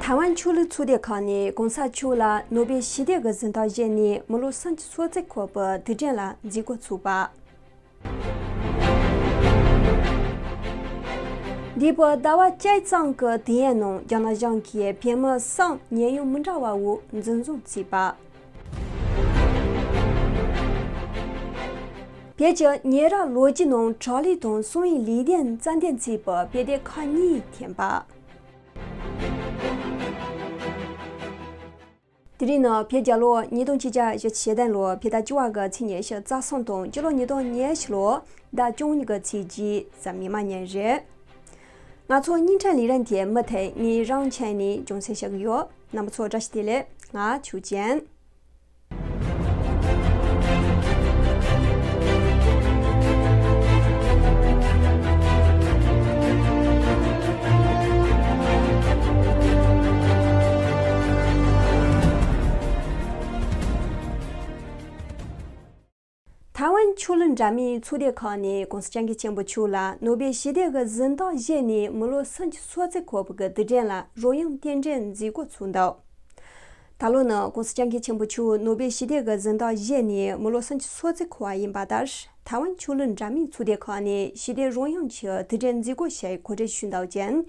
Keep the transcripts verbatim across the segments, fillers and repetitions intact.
ཐའེ་ཝན་ཆོས་ལུགས་ཚོགས་སྡེ་ཁག་ནས་གོང་ས་མཆོག་ལ་ནོ་བེལ་ཞི་བདེ་གི་གཟེངས་རྟགས་བཞེས་ནས་མི་ལོ་སུམ་ཅུ་སོ་གཅིག་འཁོར་བའི་དུས་དྲན་ལ་མཛད་སྒོ་ཚོགས་པ། འདས་པའི་ཟླ་བ་གཅིག་ཙམ་གྱི་དུས་ཡུན་ནང་རྒྱ་ནག་གཞུང་གིས་བོད་མི་གསུམ་ཉེན་གཡོལ་མི་འདྲ་བ་འོག་འཛིན་བཟུང་བྱས་པ། བོད་ཀྱི་ཉེ་རབས་ལོ་རྒྱུས་ནང་དྲག་ལས་དང་གསང་བའི་ལས་དོན་རྩ་འདེམས་བྱས་པའི་དཔེ་དེབ་ཁག་གཉིས་འཐེན་པ། དེ་རིང་ནི་བོད་རྒྱལ་ལོ་ཉིས་སྟོང་ཆིག་བརྒྱ་བཞི་བཅུ་ཞེ་བདུན་ལོ་ཕྱི་ཟླ་བཅུ་བ་གི་ཚེས་ཉི་ཤུ་རྩ་གསུམ་དང་སྤྱི་ལོ་ཉིས་སྟོང་ཉི་ཤུ་ལོ་ཟླ་བཅུ་གཉིས་གི་ཚེས་བརྒྱད་གཟའ་མིག་དམར་ཉིན་རེད། ང་ཚོ་བརྙན་འཕྲིན་ལས་རིམ་དེ་མུ་མཐུད་ངས་རང་ཆས་ནས་རྒྱང་སྲིང་བྱེད་ཀྱི་ཡོད། རྣམ་པ་ཚོ་བཀྲ་ཤིས་བདེ་ལེགས། ང་ཆོས་ཅན། ཐའེ་ཝན་ཆོས་ལུགས་འདྲ་མིན་ཚོགས་སྡེ་ཁག་ནས་༸གོང་ས་༸སྐྱབས་མགོན་ཆེན་པོ་མཆོག་ལ་ནོ་བེལ་ཞི་བདེ་གི་གཟེངས་རྟགས་བཞེས་ནས་མི་ལོ་སུམ་ཅུ་སོ་གཅིག་འཁོར་བའི་དུས་དྲན་ལ་རོལ་དབྱངས་རྟེན་འབྲེལ་མཛད་སྒོ་ཚོགས་འདུག་ད་ལོ་ནི་༸གོང་ས་༸སྐྱབས་མགོན་ཆེན་པོ་མཆོག་ནོ་བེལ་ཞི་བདེ་གི་གཟེངས་རྟགས་བཞེས་ནས་མི་ལོ་སུམ་ཅུ་སོ་གཅིག་འཁོར་བ་ཡིན་པ་ལྟར། ཐའེ་ཝན་ཆོས་ལུགས་འདྲ་མིན་ཚོགས་སྡེ་ཁག་ནས་ཞི་བདེ་རོལ་དབྱངས་ཀྱི་དུས་དྲན་མཛད་སྒོ་ཞིག་གོ་སྒྲིག་ཞུས་འདུག་ཅིང་།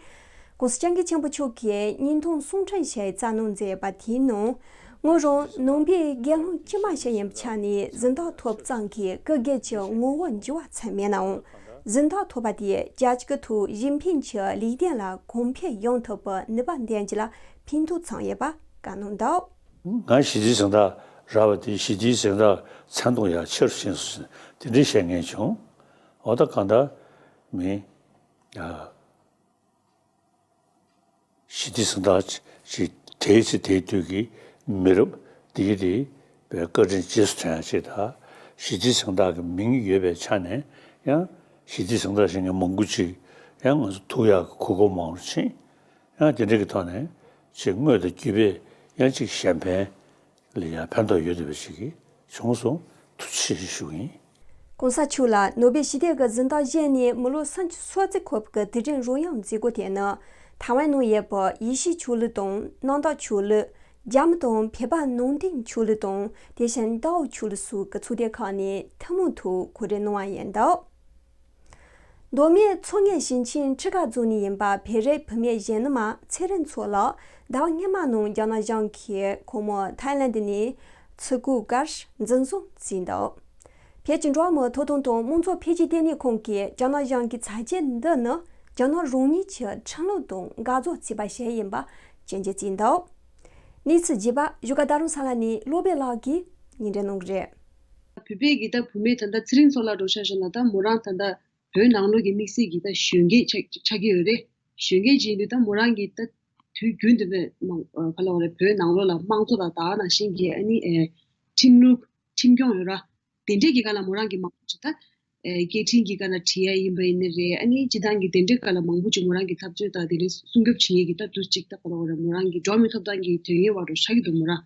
༸གོང་ས་༸སྐྱབས་མགོན་ཆེན་པོ་མཆོག་གིས་བརྙན་ཐུང་གསུང་འཕྲིན་ཞིག་བསྩལ་གནང་མཛད་པ་དེའི་ནང་། ངོས་རང་ནང་པའི་དགེ་སློང་དཀྱུས་མ་ཞིག་ཡིན་པའི་ཆ་ནས་གཟེངས་རྟགས་ཐོབ་ཙམ་གྱིས་སྐུ་སྒེར་གྱི་ངོ་བོ་འགྱུར་བ་ཚུན་མེད་ནའང་། གཟེངས་རྟགས་ཐོབ་པ་དེས་རྒྱལ་སྤྱིའི་ཐོག་གཞན་ཕན་གྱི་ལས་དོན་ལ་གོང་འཕེལ་ཡོང་ཐུབ་པའི་ནུས་པ་ལྡན་རྒྱུ་ལ་ཕན་ཐོགས་བྱུང་ཡོད་པ་བཀའ་གནང་འདུག་ང་ཞི་བདེའི་གཟེངས་རྟགས་རག་པ་དེ་ཞི་བདེའི་གཟེངས་རྟགས་མཚན་མཐོང་ཡག་ཆེ་རུ་ཕྱིན་སོང་། དེ་འདྲའི་བཤད་མཁན་བྱུང་། འོ་ད་གང་ལྟར་མི། ཨ། ཞི་བདེའི་གཟེངས་རྟགས་ཅིག་དེའི་ཚེ་དེའི་དུས་ཀྱི་མི་རབས་འདིའི་རིགས་པའི་བཀའ་དྲིན་རྗེས་སུ་དྲན་ཡག་ཅིག་དང་། ཞི་བདེའི་གཟེངས་རྟགས་ཀྱི་མིང་ཡོད་པའི་ཆ་ནས་ཡང་ཞི་བདེའི་གཟེངས་རྟགས་ཞུ་མཁན་མང་པོ་ཅིག་ཡང་ང་ཚོ་ཐུག་ཡག་གི་གོ་སྐབས་མང་རུ་ཕྱིན། ཡང་དེ་འདྲ་གི་ཐོག་ནས་ཅིག་དངོས་དང་བརྒྱུད་པས་ཡང་ཅིག་གཞན་ཕན་ལ་ཡང་ཕན་ཐོགས་ཡོད་བསྡད་པ་ཞིག་གི་བྱུང་སོང་། ཐུགས་རྗེ་ཆེ་ཞུ་གི་ཡིན། ༸གོང་ས་མཆོག་ལ་ནོ་བེལ་ཞི་བདེ་གི་གཟེངས་རྟགས་བཞེས་ནས་མི་ལོ་སུམ་ཅུ་སོ་གཅིག་འཁོར་བའི་དུས་དྲན་རོལ་དབྱངས་མཛད་སྒོ་དེ་ནི། ཐའེ་ཝན་ནང་ཡོད་པའི་ཡེ་ཤུའི་ཆོས་ལུགས་དང་གནམ་བདག་ཆོས་ལུགས། རྒྱ་མི་དང་བོད་པ་ནང་བསྟན་ཆོས་ལུགས་དང་དེ་བཞིན་ཏའོ་ཆོས་ལུགས་སོགས་ཀྱི་ཚོགས་སྡེ་ཁག་ནས་ཐུན་མོང་ཐོག་གོ་སྒྲིག་གནང་བ་ཡིན་འདུག་མདོ་སྨད་མཚོ་སྔོན་ཞིང་ཆེན་ཁྲི་ཀ་རྫོང་ནས་ཡིན་པ་བོད་རིགས་བུད་མེད་གཞོན་ནུ་མ་ཚེ་རིང་མཚོ་ལགས་ཟླ་བ་སྔོན་མ་ནང་རྒྱ་ནག་གཞུང་གིས་ཁོང་མོ་ཐའི་ལན་ཌི་ནས་ཚུར་རྒོལ་ཁར་འཛིན་བཟུང་བྱས་འདུག་བོད་ཀྱི་འགྲོ་བ་མིའི་ཐོབ་ཐང་དང་དམངས་གཙོ་འཕེལ་རྒྱས་ལྟེ་གནས་ཁང་གིས་རྒྱ་ནག་གཞུང་གི་ཚ་རྒྱུད་འདི་ནི་རྒྱ་ནག་རང་ཉིད་ཀྱི་ཁྲིམས་ལུགས་དང་འགལ་རྫོགས་བྱས་པ་ཞིག་ཡིན་པ་སྐྱོན་བརྗོད་བྱས་འདུག་གནས་ཚུལ་རྒྱས་པ་བཞུགས་སྒར་རྡ་རམ་ས་ལ་ནས་བློ་བྷེ་ལགས་ཀྱིས་སྙན་སྒྲོན་གནང་གི་རེད། བོད་པའི་གི་ད་བུད་མེད་ད་ལྟ་ཚེ་རིང་མཚོ་ལགས་འགྲོ་ཤ་ཤ་ན་ད་མོ་རང་ད་ལྟ་བོད་ནང་ལོགས་ཀྱི་དམིགས་བསལ་གྱི་ད་གཞོན་སྐྱེས་ཆགས་ཆགས་ཀྱི་ཡོད་རེད། གཞོན་སྐྱེས་ཅིག་ཡིན་དུས་ད་མོ་རང་གི་ད་དུས་རྒྱུན་དུ་བས་མང་ག་ལ་བ་རེད། བོད་ནང་ལོགས་ལ་དམངས་གཙོ་དང་ད་ག་ནང་བཞིན་གྱི་ཨ་ནི་ཨེ་ཁྲིམས་ལུགས་ཁྲིམས་སྐྱོང་ཡོད་ར། དེ་འདྲས་ཀྱི་སྒང་ལ་མོ་རང་གིས་མང་པོ་ཅིག་ད་ཨེ་སྐད་འཕྲིན་གྱི་སྒང་ལ་བྲིས་ཡ་ཡིན་པ་ཡིན་ནི་རེད། ཨ་ནི་སྤྱི་བཏང་གི་དེ་འདྲས་སྒང་ལ་མང་པོ་ཅིག་མོ་རང་གི་འཐབ་རྩོད་དང་དེ་འདྲས་སྲུང་སྐྱོབ་བྱེད་ཡས་ཀྱི་ད་དུས་ཅིག་ད་ག་ལ་བ་རེད། མོ་རང་གི་འགྲོ་བ་མིའི་ཐོབ་ཐང་གི་དོན་གཉེར་བ་རུ་ཆགས་ཀྱི་འདུག་མོ་རང་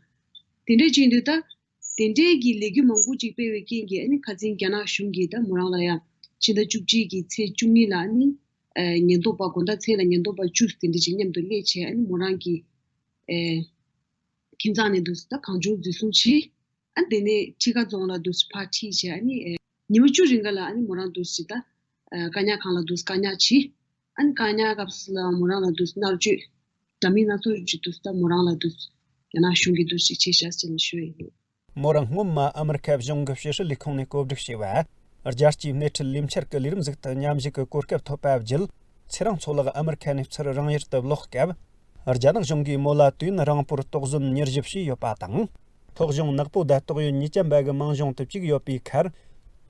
དེ་འདྲས་ཅིག་ཡིན་དུས་ད། དེ་འདྲའི་གི་ལས་འགུལ་མང་པོ་ཅིག་སྤེལ་བའི་རྐྱེན་གྱིས་ཨ་ནི་ཁ་སང་རྒྱ་ནག་གཞུང་གིས་ད་མོ་རང་ལ་ཡང་ཕྱི་ཟླ་བཅུ་གཅིག་གི་ཚེས་བཅུ་གཉིས་ལ་ཨ་ནི་ཨེ་ཉེན་རྟོག་པ་དགོང་དག་མཚན་ལ་ཉེན་རྟོག་པ་བཅུ་དེ་འདྲ་ཅིག་མཉམ་དུ་སླེབས་བྱས་ཨ་ནི་མོ་རང་གི་ཨེ་ཁྱིམ་ཚང་ནས་འདུག་ད་གང་བྱུང་འཛིན་བཟུང་བྱས། ཨ་ནི་དེ་ནས་ཁྲི་ཀ་རྫོང་ལ་འདུག་ཕར་ཁྲིད་བྱས་ཨ་ནི་ཨེ་ཉི་མ་བཅུ་རིང་ག་ལ་ཨ་ནི་མོ་རང་འདུག་ཅིག་ད་ཨེ་བཀག་ཉར་ཁང་ལ་འདུག་བཀག་ཉར་བྱས། ཨ་ནི་བཀག་ཉར་སྐབས་སུ་ལ་མོ་རང་ལ་འདུག་མནར་གཅོད་འདྲ་མིན་སྣ་ཚོགས་ཅིག་འདུག་ད་མོ་རང་ལ་འདུག་རྒྱ་ནག་གཞུང་གིས་འདུག་ཅིག་བྱས་བཞག་ཟེར་ནས་ཞུ་ཡ་ཡིན། མོ་རང་སྔོན་མ་ཨ་མི་རི་ཁ་གཞུང་གི་ཕྱི་སྲིད་ལས་ཁུངས་ནས་བཀོད་སྒྲིག་བྱས་པ། རྒྱལ་སྤྱིའི་སྣེ་ཁྲིད་ལས་འཆར་གྱི་ལས་རིམ་ཟིག་ཏུ་མཉམ་ཞུགས་ཀྱི་གོ་སྐབས་ཐོབ་པ་བརྒྱུད། ཚེ་རིང་མཚོ་ལགས་ཨ་མི་རི་ཁ་ནས་ཚུར་རང་ཡུལ་དུ་ལོག་སྐབས། རྒྱ་ནག་གཞུང་གིས་མོ་ལ་དུས་ཡུན་རིང་པོར་དོགས་ཟོན་མྱུལ་ཞིབ་བྱས་ཡོད་པ་དང་། སློབ་སྦྱོང་ནག་པོ་དང་ཏོག་དབྱིབས་ཉེས་ཅན་པ་གི་མིང་གཞུང་དུ་བཅུག་ཡོད་པའི་ཁར།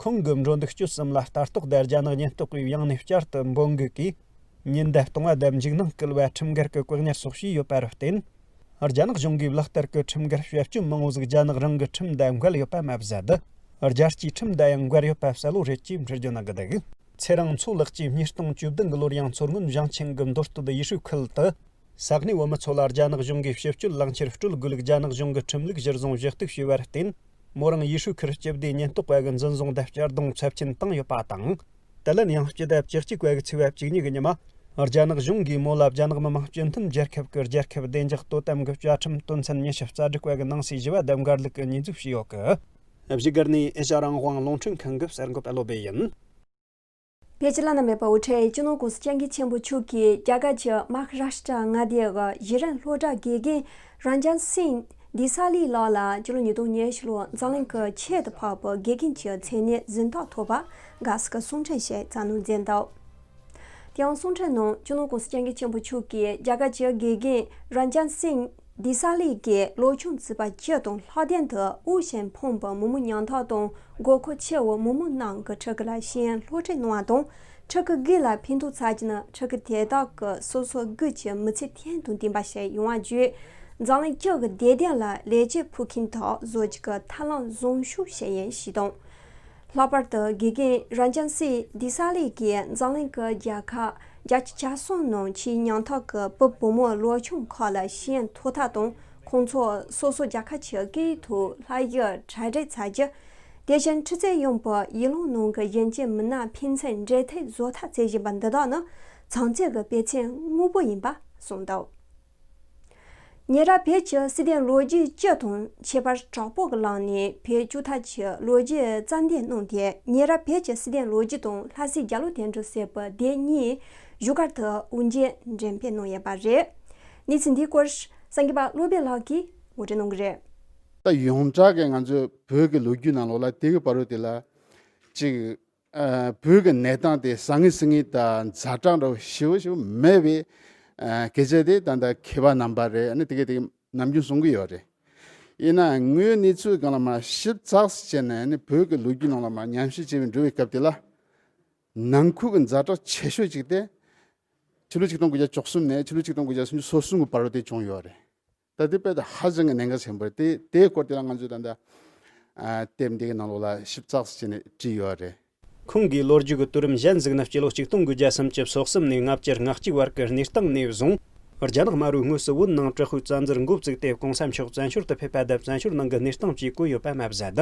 ཁོང་གི་འགྲོ་འདུག་སྤྱོད་གསུམ་ལ་ལྟ་རྟོག་དང་རྒྱ་ནག་ཉེན་རྟོག་པའི་ཡང་སྣེ་བསྐྱར་དུ་འབོད་འགུག་གིས། ཉེན་བརྡ་གཏོང་བ་དང་འཇིགས་སྣང་སྐུལ་བ་ཁྲིམས་འགལ་གྱི་བཀག་ཉར་སོགས་བྱས་ཡོད་པར་བརྟེན། རྒྱ་ནག་གཞུང་གིས་ལག་བསྟར་གྱི་ཁྲིམས་འགལ་བྱ་སྤྱོད་མང་བོ་ཟིག་རྒྱ་ནག་རང་གི་ཁྲིམས་དང་འགལ་ཡོད་པ་མ་ཟད། རྒྱལ་སྤྱིའི་ཁྲིམས་དང་ཡང་འགལ་ཡོད་པ་གསལ་བོ་རེད་ཅེས་འགྲེལ་བརྗོད་གནང་གི་འདུག་ཚེ་རིང་མཚོ་ལགས་ཀྱིས་ཉིས་སྟོང་བཅུ་བདུན་གྱི་ལོར་ཡང་མཚོ་སྔོན་ཞིང་ཆེན་གྱི་མདོ་སྟོད་ཡེ་ཧྲུའི་ཁུལ་དུ། ས་གནས་བོད་མི་ཚོ་ལ་རྒྱ་ནག་གཞུང་གིས་ཕྱི་སྤྱོད་ལག་འཁྱེར་སྤྲོད་དགོས་ལུགས་རྒྱ་ནག་གཞུང་གི་ཁྲིམས་ལུགས་གཞིར་བཟུང་ཞུ་གཏུག་བྱས་པར་བརྟེན། མོ་རང་ཡེ་ཧྲུའི་ཁུལ་སྤྱི་བདེ་ཉེན་རྟོག་པ་གི་འཛིན་བཟུང་དང་གཅར་རྡུང་ཚབས་ཆེན་བཏང་ཡོད་པ་དང་། དེ་ལན་ཡང་སྤྱི་ཟླ་བཅུ་གཅིག་པ་གི་ཚེས་པ་བཅུ་གཉིས་ཀྱི་ཉི་མ། རྒྱ་ནག་གཞུང་གིས་མོ་ལ་རྒྱ་ནག་མི་དམངས་སྤྱི་མཐུན་རྒྱལ་ཁབ་ཀྱི་རྒྱལ་ཁབ་བདེ་འཇགས་དོ་དམ་གྱི་བཅའ་ཁྲིམས་དོན་ཚན་ཉི་ཤུ་རྩ་དྲུག་པ་གི་ནང་གསེས་བཞི་པ་དེ་འགལ་ལུགས་ཀྱི་ཉེས་འཛུགས་བྱས་ཡོད་ཀི། བཞུགས་སྒར་ནས་ཨེ་ཤ་རང་དབང་རླུང་འཕྲིན་ཁང་གི་གསར་འགོད་པ་བློ་བྷེ་ཡིན། བོད་ཀྱི་བླ་ན་མེད་པ་དབུ་ཁྲིད་སྤྱི་ནོར་༸གོང་ས་༸སྐྱབས་མགོན་ཆེན་པོ་མཆོག་གིས་རྒྱ་གར་གྱི་མ་ཧ་ར་ཤི་ཏྲ་མངའ་སྡེའི་གཞི་རིམ་སློབ་གྲྭ་དགེ་རྒན་རན་ཇན་སིང་དི་ས་ལི་ལགས་ལ་སྤྱི་ལོ་ཉིས་སྟོང་ཉི་ཤུ་ལོར་འཛམ་གླིང་གི་ཁྱད་དུ་འཕགས་པའི་དགེ་རྒན་གྱི་མཚན་གནས་གཟེངས་རྟགས་ཐོབ་པར་དགའ་བསུ་གི་གསུང་འཕྲིན་ཞིག་བསྩལ་གནང་མཛད་འདུག། དེ་ཡང་གསུང་འཕྲིན་ནང་སྤྱི་ནོར་༸གོང་ས་༸སྐྱབས་མགོན་ཆེན་པོ་མཆོག་གིས་རྒྱ་གར་གྱི་དགེ་རྒན་རན་ཇན་སིང་དི་ས་ལི་གིས་སློབ་སྦྱོང་བྱས་པ་སྤྱི་དང་ལྷག་དོན་དུ་དབུགས་ཞན་ཕོངས་པའི་མི་མང་ཉམ་ཐག་དང་དགོས་མཁོ་ཆེ་བའི་མི་མང་རྣམས་ཀྱི་ཕྲུ་གུ་ལ་ཤེས་ཡོན་སློབ་ཁྲིད་གནང་བ་དང་། ཕྲུ་གུ་དགུ་ལ་ཕན་ཐོགས་ཚར་གྱི་ནི་ཕྲུ་གུ་དེ་དག་གི་སོ་སོ་དགོས་ཀྱི་མི་ཚེ་བརྟན་དང་ལྡན་པ་ཞིག་ཡོང་བ་བརྒྱུད། འཛམ་གླིང་སྤྱི་གི་བདེ་དོན་ལ་ལེགས་སྐྱེས་ཕུལ་མཁན་དག་བཟོ་རྒྱུ་གི་ཐབས་ལམ་བཟང་ཤོས་ཤིག་ཡིན་ཞེས་དང་། ལྷག་པར་དུ་དགེ་རྒན་རན་ཇན་སིང་དི་ས་ལི་གིས་འཛམ་གླིང་གི་རྒྱལ་ཁབ་བརྒྱད་ཅུ་གྱ་གསུམ་ནང་ཆེས་ཉམ་ཐག་གི་བུ་བུ་མོ་སློབ་སྦྱོང་ཁག་ལ་ཤེས་ཡོན་ཐོབ་ཐབས་དང་། ཁོང་ཚོ་སོ་སོ་རྒྱལ་ཁབ་ཀྱི་སྐད་ཡིག་ཐོག་བསླབ་གཞི་གྲ་སྒྲིག་བྱ་རྒྱུ། དེ་བཞིན་ཁྲི་བཙན་གཡོག་པོ་ཡིད་བློ་ནང་གི་གཞོན་སྐྱེས་མི་སྣ་ཕན་ཚུན་འབྲེལ་མཐུད་བཟོ་ཐབས་བྱེད་བཞིན་པ་འདི་དག་ནི་བྱམས་བརྩེ་གི་དཔེ་མཚོན་དངོས་པོ་ཡིན་པ་གསུངས་འདུག། ཉེ་རབས་བོད་ཀྱི་སྲིད་དོན་ལོ་རྒྱུས་སྤྱི་དང་ཁྱད་པར་དྲག་པོ་གི་ལམ་ནས་བོད་བཅུ་ཐམ་གྱི་ལོ་རྒྱུས་རྩ་འདོན་གནང་སྟེ། ཉེ་རབས་བོད་ཀྱི་སྲིད་དོན་ལོ་རྒྱུས་དང་ལྷ་སའི་རྒྱལ་གླུ་དོན་གྲུབ་ཟེར་བའི་སྡེ་གཉིས་བཞུགས་སྒར་དུ་དབུ་འབྱེད་འགྲེམས་སྤེལ་གནང་ཡོད་པ་རེད། གནས་ཚུལ་འདིའི་སྐོར་གསར་འགོད་པ་བློ་བྷེ་ལགས་ཀྱིས་ངོ་སྤྲོད་གནང་གི་རེད། ད་ཡོངས་གྲགས་ཀྱི་ང་ཚོའི་བོད་ཀྱི་ལོ་རྒྱུས་ནང་ལོགས་ལ་དེ་གི་བར་དུ་དེ་ལ་ཅིག་ཨ། བོད་ཀྱི་གནས་སྟངས་དེ་བཟང་ངན་སྲིད་ངན་དང་ཛ་དྲག་འདྲ་བོ་ཞེ་པོ་ཞེ་པོ་མེད་པའི། ཨ། སྐད་ཆ་དེ་ད་ལྟ་མཁས་པ་རྣམ་པ་རེད། ཨ་ནི་དེ་གས་དེ་ནམ་རྒྱུན་གསུང་གི་ཡོད་རེད། ཡིན་ནའང་དངོས་ཡོད་གནས་ཚུལ་སྒང་ལ་མར་ཞིབ་ཚགས་སུ་བྱས་ནས། ཨ་ནི་བོད་ཀྱི་ལོ་རྒྱུས་ནང་ལ་མར་ཉམས་ཞིབ་བྱས་པའི་འགྲོ་བའི་སྐབས་དེ་ལ། ནང་ཁུལ་གྱི་ཛ་དྲག་ཆེ་ཤོས་ཅིག་དེ་ཕྱི་ལོ་ཆིག་སྟོང་དགུ་བརྒྱ་བཅུ་གསུམ་ནས་ཕྱི་ལོ་ཆིག་སྟོང་དགུ་བརྒྱ་སུམ་ཅུ་སོ་གསུམ་གྱི་བར་དུ་དེ་བྱུང་ཡོད་རེད། ད་དེ་དཔེ་ད་ཧ་ཅང་གི་གནད་འགག་ཆེན་པོ་རེད། དེ་དེའི་སྐོར་དེ་ལ་ང་ཚོས་ད་ལྟ་ཨ། དེབ་འདི་གི་ནང་ལོགས་ལ་ཞིབ་ཚགས་སུ་བྱས་ནས་བྲིས་ཡོད་རེད། ཁོང་གིས་ལོ་རྒྱུས་ཀྱི་དུས་རིམ་གཞན་ཟིག་ནི་སྤྱི་ལོ་ཆིག་སྟོང་དགུ་བརྒྱ་སུམ་ཅུ་སོ་གསུམ་ནས་ལྔ་བཅུ་ང་གཅིག་བར་གྱི་གནས་སྟངས་ནས་བཟུང་། རྒྱ་ནག་དམར་པོའི་དངོས་སུ་བོད་ནང་དྲག་པོའི་བཙན་འཛུལ་འགོ་བཙུགས་ཏེ། གོང་ས་མཆོག་བཙན་བྱོལ་དུ་ཕེབས་པ་དང་བཙན་བྱོལ་ནང་གི་གནས་སྟངས་བཅས་བཀོད་ཡོད་པ་མ་ཟད།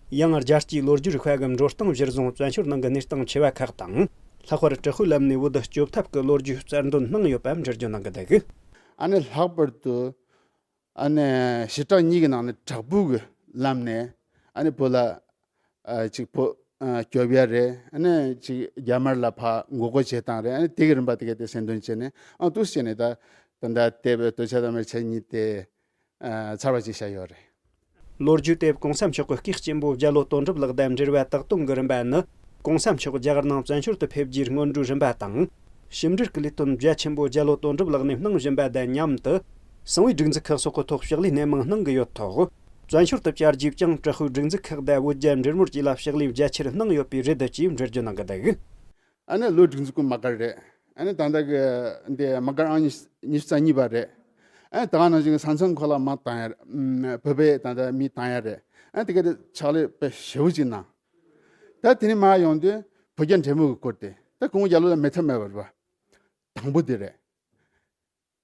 ཡང་རྒྱལ་སྤྱིའི་ལོ་རྒྱུས་རིག་པ་གི་འགྲོ་སྟངས་གཞིར་བཟུང་བཙན་བྱོལ་ནང་གི་གནས་སྟངས་ཆེ་བ་ཁག་དང་། ལྷག་པར་དྲག་པོའི་ལམ་ནས་བོད་དུ་སྐྱོབ་ཐབས་ཀྱི་ལོ་རྒྱུས་གསར་འདོན་གནང་ཡོད་པ་འགྲེལ་བརྗོད་གནང་གི་འདུག། ཨ་ནི་ལྷག་པར་དུ། ཨ་ནི་ཞི་དྲག་གཉིས་ཀྱི་ནང་ནས་དྲག་པོ་གི་ལམ་ནས། ཨ་ནི་བོད་ལ། ཨ། ཅིག་བོད། ཨ། སྐྱོབ་ཡ་རེད། ཨ་ནི་ཅིག་རྒྱ་དམར་ལ་ཕར་ངོ་རྒོལ་བྱེད་སྟངས་རེད། ཨ་ནི་དེ་གི་རིམ་པ་དེ་ག་དེ་གསལ་འདོན་བྱས་ནས། ཨ། འདུག་སེ་བྱས་ནས་ད་ད་ལྟ་དེབ་སྟོད་ཆ་དང་སྨད་ཆ་གཉིས་དེ། ཨ། ཚར་བ་ཅིག་བཞག་ཡོད་རེད། ལོ་རྒྱུས་དེབ་གོང་ས་མཆོག་གི་སྐུ་གཅེན་པོ་རྒྱ་ལོ་དོན་གྲུབ་ལགས་དང་འབྲེལ་བ་དག་གཏོང་གི་རིམ་པ་ནི། གོང་ས་མཆོག་རྒྱ་གར་ནང་བཙན་བྱོལ་དུ་ཕེབས་རྒྱུའི་སྔོན་འགྲོའི་རིམ་པ་དང་། ཞིབ་འབྲེལ་གྱི་ལས་དོན་རྒྱ་ཆེན་པོ་རྒྱ་ལོ་དོན་གྲུབ་ལགས་ནས་གནང་བཞིན་པ་དང་མཉམ་དུ། གསང་བའི་སྒྲིག་འཛུགས་ཁག་སོགས་ཀྱི་ཐོག་ཕྱག་ལས་སྣེ་མང་གནང་གི་ཡོད་ཐོག། བཙན་བྱོལ་དུ་བཅར་རྗེས་ཀྱང་དྲག་པོའི་སྒྲིག་འཛུགས་ཁག་དང་བོད་རྒྱ་འབྲེལ་མོལ་བཅས་ལ་ཕྱག་ལས་རྒྱ་ཆེར་གནང་ཡོད་པའི་རེད་ཅེས་འགྲེལ་བརྗོད་གནང་གི་འདུག། ཨ་ནི་ལོ་སྒྲིག་འཛུགས་ཀྱི་དམག་སྒར་རེད། ཨ་ནི་ད་ལྟ་གི་འདི་དམག་སྒར་ཨང་ཉི་ཤུ་རྩ་གཉིས་པ་རེད། ཨ་ནི་ད་ག་ནང་བཞིན་གྱི་ས་མཚམས་ཁག་ལ་དམག་བཏང་ཡ་རེད། ཨམ། བོད་པའི་ད་ལྟ་མི་བཏང་ཡ་རེད། ཨ་ནི་དེ་ག་དེ་ཕྱག་ལས་དཔེ་ཞེ་པོ་ཅིག་གནང་། ད་དེ་ནས་མར་ཡོང་དུས་བོད་རྒྱ་འབྲེལ་མོལ་གྱི་སྐོར་དེ་ད་སྐུ་ངོ་རྒྱ་ལོ་ལ་མེད་ཐབས་མེད་པ་རེད་པ། དང་པོ་དེ་རེད།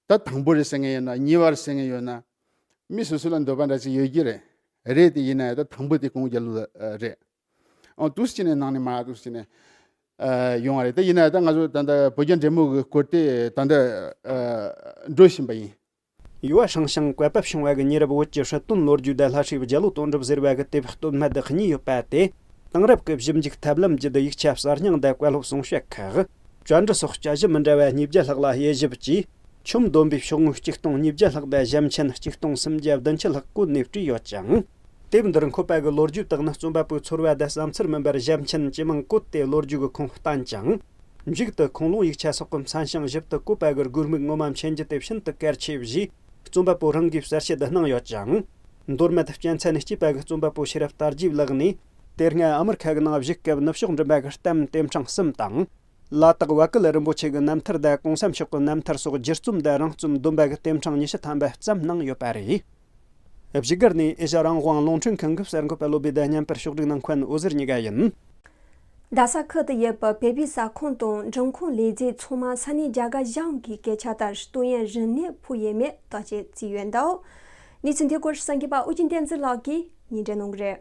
ད་དང་པོ་རེད་ཟེར་མཁན་ཡོད་ན། གཉིས་པ་རེད་ཟེར་མཁན་ཡོད་ན། མི་སོ་སོ་ལ་འདོད་པ་འདྲ་ཅིག་ཡོད་ཀྱི་རེད། རེད་དེ་ཡིན་ན་ཡང་ད་དང་པོ་དེ་སྐུ་ངོ་རྒྱ་ལོ་ལ་རེད། ཨོ། འདུག་སེ་བྱས་ནས་ནང་ནས་མར་འདུག་སེ་བྱས་ནས། ཨ། ཡོང་བ་རེད། དེ་ཡིན་ན་ད་ང་ཚོ་ད་ལྟ་བོད་རྒྱ་འབྲེལ་མོལ་གྱི་སྐོར་དེ་ད་ལྟ། ཨ། འགྲོ་བཞིན་པ་ཡིན། ཡུ་བ་ཧྲང་ཤང་བཀའ་བབས་བྱུང་བ་གི་ཉེ་རབས་བོད་ཀྱི་སྲིད་དོན་ལོ་རྒྱུས་དང་ལྷ་སྲས་རྒྱ་ལོ་དོན་གྲུབ་ཟེར་བ་གི་དེབ་སྟོད་སྨད་གཉིས་ཡོད་པ་དེ། དེང་རབས་ཀྱི་ཞིབ་འཇུག་ཐབས་ལམ་བརྒྱུད་ཡིག་ཆ་གསར་རྙིང་དང་བཀའ་སློབ་གསུང་བཤད་ཁག་བཅར་འདྲི་སོགས་བཅའ་གཞི་མི་འདྲ་བ་ཉིས་བརྒྱ་ལྷག་ལ་དབྱེ་ཞིབ་ཀྱིས། ཆོས་འདོན་པའི་ཕྱོགས་ངོས་གཅིག་སྟོང་ཉིས་བརྒྱ་ལྷག་དང་ཞབས་མཆན་གཅིག་སྟོང་སུམ་བརྒྱ་བདུན་ཅུ་ལྷག་བཀོད་ནས་བྲིས་ཡོད་ཅིང་། དེབ་འདིར་འཁོད་པ་གི་ལོ་རྒྱུས་དག་ནི་རྩོམ་པ་པོའི་ཚོར་བ་དང་བསམ་ཚུལ་མིན་པར་ཞབས་མཆན་ཇི་མང་བཀོད་དེ་ལོ་རྒྱུས་ཀྱི་ཁུངས་བསྟན་ཅིང་། མཇུག་ཏུ་ཁུངས་ལུང་ཡིག་ཆ་སོགས་ཀྱི་མཚན་བྱང་ཞིབ་ཏུ་བཀོད་པ་གི་དགོས་དམིགས་ངོ་མ་མཁྱེན་རྒྱུ་དེ་ཤིན་ཏུ་གལ་ཆེ་བཞེས། རྩོམ་པ་པོ་རང་གིས་གསལ་བཤད་གནང་ཡོད་ཅིང་། མདོ་སྨད་གཅན་ཚ་ནས་སྐྱེས་པ་གི་རྩོམ་པ་པོ་ཤེས་རབ་དར་རྒྱས་ལགས་ནས། དེ་སྔ་ཨ་མི་རི་ཁ་གི་ནང་བཞུགས་སྐབས་ནུབ་ཕྱོགས་མགྲིན་པ་གི་གཏམ་དེབ་ཕྲེང་གསུམ་དང་། ལ་དྭགས་བ་ཀི་ལ་རིན་པོ་ཆེ་གི་རྣམ་ཐར་དང་གོང་ས་མཆོག་གི་རྣམ་ཐར་སོགས་བསྒྱུར་རྩོམ་དང་རང་རྩོམ་བསྡོམས་པ་གི་དེབ་ཕྲེང་ཉི་ཤུ་ཐམ་པ་བརྩམས་གནང་ཡོད་པ་རེད། བཞུགས་སྒར་ནས་ཨེ་ཤ་རང་དབང་རླུང་འཕྲིན་ཁང་གི་གསར་འགོད་པ་བློ་བྷེ་དང་མཉམ་པར་ཕྱོགས་སྒྲིག་གནང་མཁན་འོད་ཟེར་གཉིས་ཀ་ཡིན། རྡ་ས་ཁུལ་དུ་ཡོད་པའི་བོད་པའི་ཟ་ཁང་དང་འབྲིང་ཁང་ལས་རྫས་ཚང་མ་ས་གནས་རྒྱ་གར་གཞུང་གི་སྐད་ཆ་ལྟར་ཏོག་དབྱིབས་རིམས་ནད་ཕོག་ཡོད་མེད་བརྟག་དཔྱད་བྱས་ཡོད་འདུག། གནས་ཚུལ་འདིའི་སྐོར་གསར་འགོད་པ་ཨོ་རྒྱན་བསྟན་འཛིན་ལགས་ཀྱིས་སྙན་སྒྲོན་གནང་གི་རེད།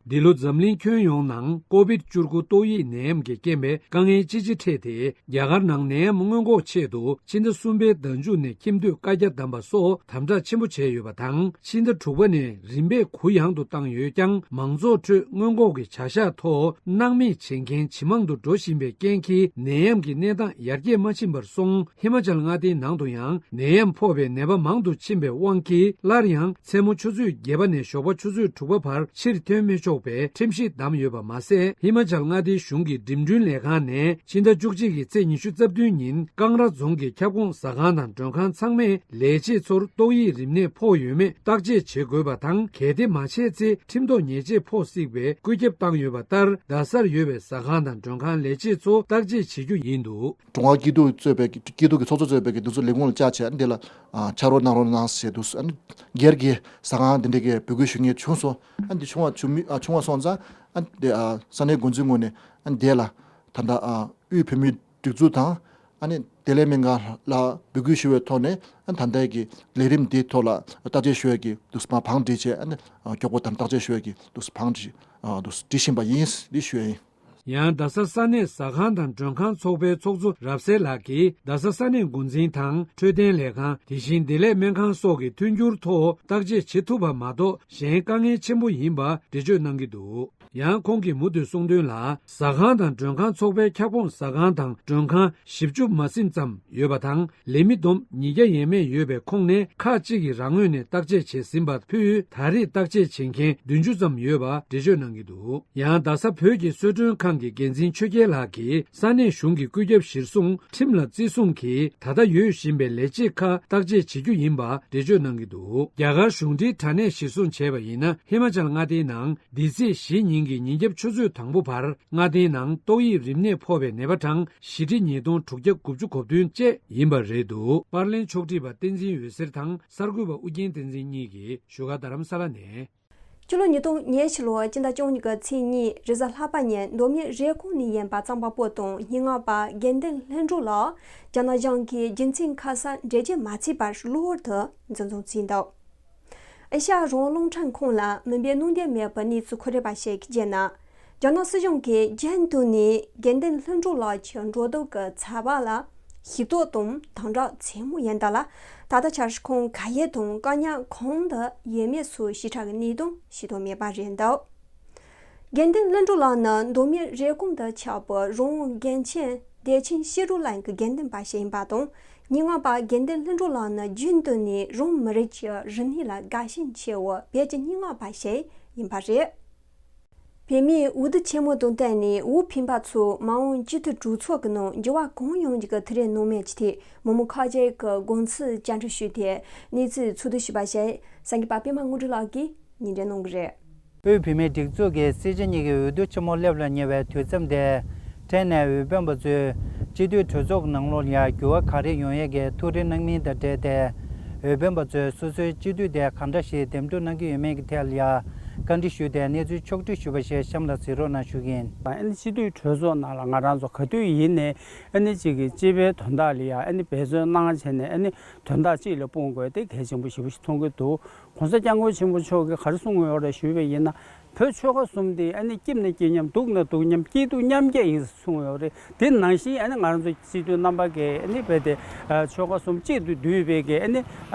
འདི་ལོ་འཛམ་གླིང་ཁྱོན་ཡོངས་ནང་ཀོ་བིད་བཅུ་དགུ་ཏོག་དབྱིབས་ནད་ཡམས་ཀྱི་རྐྱེན་པས་དཀའ་ངལ་ཅི་ཆེ་འཕྲད་དེ། རྒྱ་གར་ནང་ནད་ཡམས་སྔོན་འགོག་ཆེད་དུ་ཕྱི་ཟླ་གསུམ་པའི་ཟླ་མཇུག་ནས་ཁྱིམ་སྡོད་བཀའ་རྒྱ་བསྡམས་པ་སོགས་དམ་དྲག་ཆེན་པོ་བྱས་ཡོད་པ་དང་། ཕྱི་ཟླ་དྲུག་པ་ནས་རིམ་པས་གུ་ཡངས་དུ་བཏང་ཡོད་ཀྱང་། མང་ཚོགས་ཁྲོད་སྔོན་འགོག་གི་བྱ་གཞག་ཐོག་སྣང་མེད་བྱེད་མཁན་ཇེ་མང་དུ་འགྲོ་བཞིན་པའི་རྐྱེན་གྱིས། ནད་ཡམས་ཀྱི་གནས་སྟངས་ཡར་རྒྱས་མ་ཕྱིན་པར་སོང་། ཧི་མ་ཅལ་མངའ་སྡེའི་ནང་དུ་ཡང་ནད་ཡམས་ཕོག་པའི་ནད་པ་མང་དུ་ཕྱིན་པའི་དབང་གིས། སླར་ཡང་མཚན་མོ་ཆུ་ཚོད་བརྒྱད་པ་ནས་ཞོགས་པ་ཆུ་ཚོད་དྲུག་པ་བར་ཕྱིར་ཐོན་མི་ཆོག་པའི་ཁྲིམས་གཞི་བསྡམས་ཡོད་པ་མ་ཟད། ཧི་མ་ཅལ་མངའ་སྡེའི་གཞུང་གི་འགྲིམ་འགྲུལ་ལས་ཁང་ནས་ཕྱི་ཟླ་བཅུ་གཅིག་གི་ཚེས་ཉི་ཤུ་རྩ་བདུན་ཉིན་ཀང་ར་རྫོང་གི་ཁྱབ་ཁོངས་ཟ་ཁང་དང་མགྲོན་ཁང་ཚང་མས་ལས་བྱེད་ཚོར་ཏོག་དབྱིབས་རིམས་ནད་ཕོག་ཡོད་མེད་བརྟག་དཔྱད་བྱེད་དགོས་པ་དང་། གལ་ཏེ་མ་བྱས་ཚེ་ཁྲིམས་ཐོག་ཉེས་ཆད་ཕོག་སྲིད་པའི་བཀོད་ཁྱབ་བཏང་ཡོད་པ་ལྟར། རྡ་སར་ཡོད་པའི་ཟ་ཁང་དང་མགྲོན་ཁང་ལས་བྱེད་ཚོ་བརྟག་དཔྱད་བྱེད་རྒྱུ་ཡིན་འདུག། ཀྲུང་ཧྭ་སྐྱིད་སྡུག་གཙོས་པའི་སྐྱིད་སྡུག་གི་ཚོགས་གཙོ་གཙོས་པའི་འདི་ཚོ་ལས་ཁུངས་ལ་བཅར་བྱས། འདི་ལ་ཕྱག་རོགས་གནང་རོགས་གནང་ཟེར་འདུག། སྒེར་གྱི་ཟ་ཁང་འདི་འདྲ་གི་འབོད་སྐུལ་ཞུ་མཁན་བྱུང་སོང་། འདི་བྱུང་བ་བྱུང་མི་བྱུང་བ་སོང་ཙང་། འདི་ས་གནས་འགོ་འཛིན་ངོས་ནས་འདི་ལ་ད་ལྟ་དབུས་བོད་མིའི་སྒྲིག་འཛུགས་དང་། བདེ་ལེགས་སྨན་ཁང་ལ་འབོད་སྐུལ་ཞུ་བའི་ཐོག་ནས་ད་ལྟའི་གི་ལས་རིམ་འདིའི་ཐོག་ལ་བརྟག་དཔྱད་ཞུ་ཡས་ཀྱི་འདུག་སེ་བང་བསྒྲིགས་བྱས། མགྱོགས་པོ་དང་བརྟག་དཔྱད་ཞུ་ཡས་ཀྱི་འདུག་སེ་བང་བསྒྲིགས་འདུག་སེ་བསྒྲིགས་བཞིན་པ་ཡིན་འདི་ཞུ་ཡས་ཡིན། ཡང་རྡ་ས་ས་གནས་ཟ་ཁང་དང་མགྲོན་ཁང་ཚོགས་པའི་ཚོགས་གཙོ་རབ་གསལ་ལགས་ཀྱིས། རྡ་ས་ས་གནས་འགོ་འཛིན་དང་འཕྲོད་བསྟེན་ལས་ཁང་། དེ་བཞིན་བདེ་ལེགས་སྨན་ཁང་སོགས་ཀྱི་མཐུན་འགྱུར་ཐོག་བརྟག་དཔྱད་བྱེད་ཐུབ་པ་མ་གཏོགས་གཞན་དཀའ་ངལ་ཆེན་པོ་ཡིན་པ་འགྲེལ་བརྗོད་གནང་གི་འདུག། ཡང་ཁོང་གིས་མུ་མཐུད་གསུངས་དོན་ལ། ཟ་ཁང་དང་མགྲོན་ཁང་ཚོགས་པའི་ཁྱབ་ཁོངས་ཟ་ཁང་དང་མགྲོན་ཁང་བཞི་བཅུ་མ་ཟིན་ཙམ་ཡོད་པ་དང་། ལས་མི་བསྡོམས་ཉིས་བརྒྱ་ཡས་མས་ཡོད་པའི་ཁོངས་ནས་ཁག་ཅིག་གིས་རང་ངོས་ནས་བརྟག་དཔྱད་བྱས་ཟིན་པ་ཕུད། ད་རེས་བརྟག་དཔྱད་བྱེད་མཁན་བདུན་ཅུ་ཙམ་ཡོད་པ་འགྲེལ་བརྗོད་གནང་གི་འདུག། ཡང་རྡ་ས་བོད་ཀྱི་གསོལ་མགྲོན་ཁང་གི་འགན་འཛིན་ཆོས་རྒྱལ་ལགས་ཀྱིས། ས་གནས་གཞུང་གི་བཀོད་ཁྱབ་གཞིར་བཟུང་ཁྲིམས་ལ་བརྩི་སྲུང་གིས་ད་ལྟ་ཡོད་བཞིན་པའི་ལས་བྱེད་ཁག་བརྟག་དཔྱད་བྱེད་རྒྱུ་ཡིན་པ་འགྲེལ་བརྗོད་གནང་གི་འདུག། རྒྱ་གར་གཞུང་འབྲེལ་དྲ་གནས་གཞིར་བཟུང་བྱས་པ་ཡིན་ན། ཧི་མ་ཅལ་མངའ་སྡེའི་ནང་འདི་ཚེས་བཞི་ཉིན་གྱི་ཉིན་རྒྱབ་ཆུ་ཚོད་དང་པོ་བར་མངའ་སྡེའི་ནང་ཏོག་དབྱིབས་རིམས་ནད་ཕོག་པའི་ནད་པ་གྲངས་བཞི་ཁྲི་ཉིས་སྟོང་དྲུག་བརྒྱ་དགུ་བཅུ་གོ་བདུན་བཅས་ཡིན་པ་རེད་འདུག། པར་ལེན་ཕྱོགས་སྒྲིག་པ་བསྟན་འཛིན་འོད་ཟེར་དང་གསར་འགོད་པ་ཨུ་རྒྱན་བསྟན་འཛིན་གཉིས་ཀྱིས་བཞུགས་སྒར་རྡ་རམ་ས་ལ་ནས། སྤྱི་ལོ་ཉིས་སྟོང་ཉེར་བཞི་ལོ་སྤྱི་ཟླ་བཅུ་གཉིས་ཀྱི་ཚེས་གཉིས་རེས་གཟའ་ལྷག་པ་ཉིན་མདོ་སྨད་རེབ་གོང་ནས་ཡིན་པ་གཙང་པ་པོ་དང་སྙན་ངག་པ་དགེ་འདུན་ལྷུན་གྲུབ་ལགས་རྒྱ་ནག་གཞུང་གིས་རྒྱུ་མཚན་ཁ་གསལ་འགྲེལ་བརྗོད་མ་བྱས་པར་གློ་བུར་དུ་འཛིན་བཟུང་བྱས་འདུག། ཨེ་ཤ་ཡ་རང་དབང་རླུང་འཕྲིན་ཁང་ལ་མུན་པའི་སྣང་དོན་མེད་པའི་གནས་ཚུལ་འཁོད་རིག་པ་ཞིག་གིས་བརྗོད་ན། རྒྱ་ནག་སྲིད་གཞུང་གིས་རྒྱུན་དུ་ནས་དགེ་འདུན་ལྷུན་གྲུབ་ལགས་ཀྱི་འགྲོ་འདུག་གི་ཚགས་པར་ལ་ཤེས་རྟོགས་དང་དམ་དྲག་ཆེན་མོ་ཡིན་ད་ལ། ད་ལྟ་འཆར་ཁུངས་ག་ཡེ་དང་བཀག་ཉར་གང་དུ་ཡོད་མེད་སོགས་ཞིབ་ཕྲ་གི་གནས་སྟངས་ཤེས་རྟོགས་མེད་པ་རེད་འདུག། དགེ་འདུན་ལྷུན་གྲུབ་ལགས་ནི་མདོ་སྨད་རེབ་གོང་དུ་ཆགས་པའི་རང་དབང་དགེ་ཆེན་བདེ་ཆེན་བཤད་སྒྲུབ་གླིང་གི་དགེ་འདུན་པ་ཞིག་ཡིན་པ་དང་། སྙན་ངག་པ་དགེ་འདུན་ལྷུན་གྲུབ་ལགས་ནི་རྒྱུན་དུ་ནས་རང་མི་རིགས་ཀྱི་རིག་གནས་ལ་དགའ་ཞེན་ཆེ་བའི་བོད་ཀྱི་སྙན་ངག་པ་ཞིག་ཡིན་པ་རེད། བོད་མིའི་འོས་བསྡུ་ཆེན་མོ་དང་བསྟུན་ནས་འོས་འཕེན་པ་ཚོས་མ་འོངས་སྤྱི་འཐུས་གྲོས་ཚོགས་ཀྱི་ནང་འགྱུར་བ་གང་ཡོང་རྒྱུ་གི་ཐུགས་རེ་གནང་མིན་གྱི་ཐད་མི་མང་ཁག་ཅིག་གིས་དགོངས་ཚུལ་བཅར་འདྲི་ཞུས་ཏེ་གནས་ཚུལ་འཚོལ་བསྡུ་ཞུས་པ་ཞིག་གསར་འགོད་པ་པད་མ་དངོས་གྲུབ་ལགས་ཀྱིས་སྙན་སྒྲོན་གནང་གི་རེད། དབུས་བོད་མིའི་སྒྲིག་འཛུགས་ཀྱི་སྲིད་སྤྱི་གཉིས་ཀྱི་འོས་བསྡུ་ཆེན་མོ་སླེབས་ལ་ཉེ་བའི་དུས་མཚམས་དེར། ཕྲན་ནས་འོས་འཕེན་པ་ཚོས་སྤྱི་འཐུས་གྲོས་ཚོགས་ནང་ལོགས་ལ་ཡང་འགྱུར་བ་ག་རེ་ཡོང་ཡས་ཀྱི་ཐུགས་རེ་གནང་མིན་དང་འབྲེལ་ཏེ། འོས་འཕེན་པ་ཚོས་སོ་སོའི་སྤྱི་འཐུས་དེ་ག་འདྲ་ཞིག་འདེམས་སྒྲུག་གནང་གི་ཡོད་མེད་ཀྱི་ཐད་ལ་ཡང་བཀའ་འདྲི་ཞུས་ཏེ་གནས་ཚུལ་ཕྱོགས་བསྒྲིགས་ཞུས་པ་ཞིག་གཤམ་ལ་གཟིགས་རོགས་གནང་ཞུ་གི་ཡིན། ཨ་ནི་སྤྱི་འཐུས་གྲོས་ཚོགས་ནང་ལ་ང་རང་ཚོ་ག་དུས་ཡིན་ནའི་ཨ་ནི་གཅིག་གི་སྤྱི་པའི་དོན་དག་ལ་ཡང་ཨ་ནི་འབད་བརྩོན་གནང་བྱས་ནས་ཨ་ནི་དོན་དག་གཅིག་ལ་སྤུངས་དགོས་དེ་གལ་ཆེན་པོ་ཞེ་པོ་ཞིག་མཐོང་གི་འདུག། ༸གོང་ས་༸སྐྱབས་མགོན་ཆེན་པོ་མཆོག་གིས་ག་རེ་གསུངས་ཡོད་རེད་ཞུས་པ་ཡིན་ན། བོད་ཆོལ་ཁ་གསུམ་དེ་ཨ་ནི་སྐྱིད་ན་སྐྱིད་མཉམ་སྡུག་ན་སྡུག་མཉམ་སྐྱིད་སྡུག་མཉམ་སྐྱེད་ཡིན་གསུངས་ཡོད་རེད། དེ་ནང་བཞིན་ཨ་ནི་ང་རང་ཚོ་སྤྱི་འཐུས་རྣམ་པ་གིས་ཨ་ནི་རྦད་དེ་ཆོལ་ཁ་གསུམ་གཅིག་ཏུ་བསྡུས་པའི་གི་ཨ་ནི་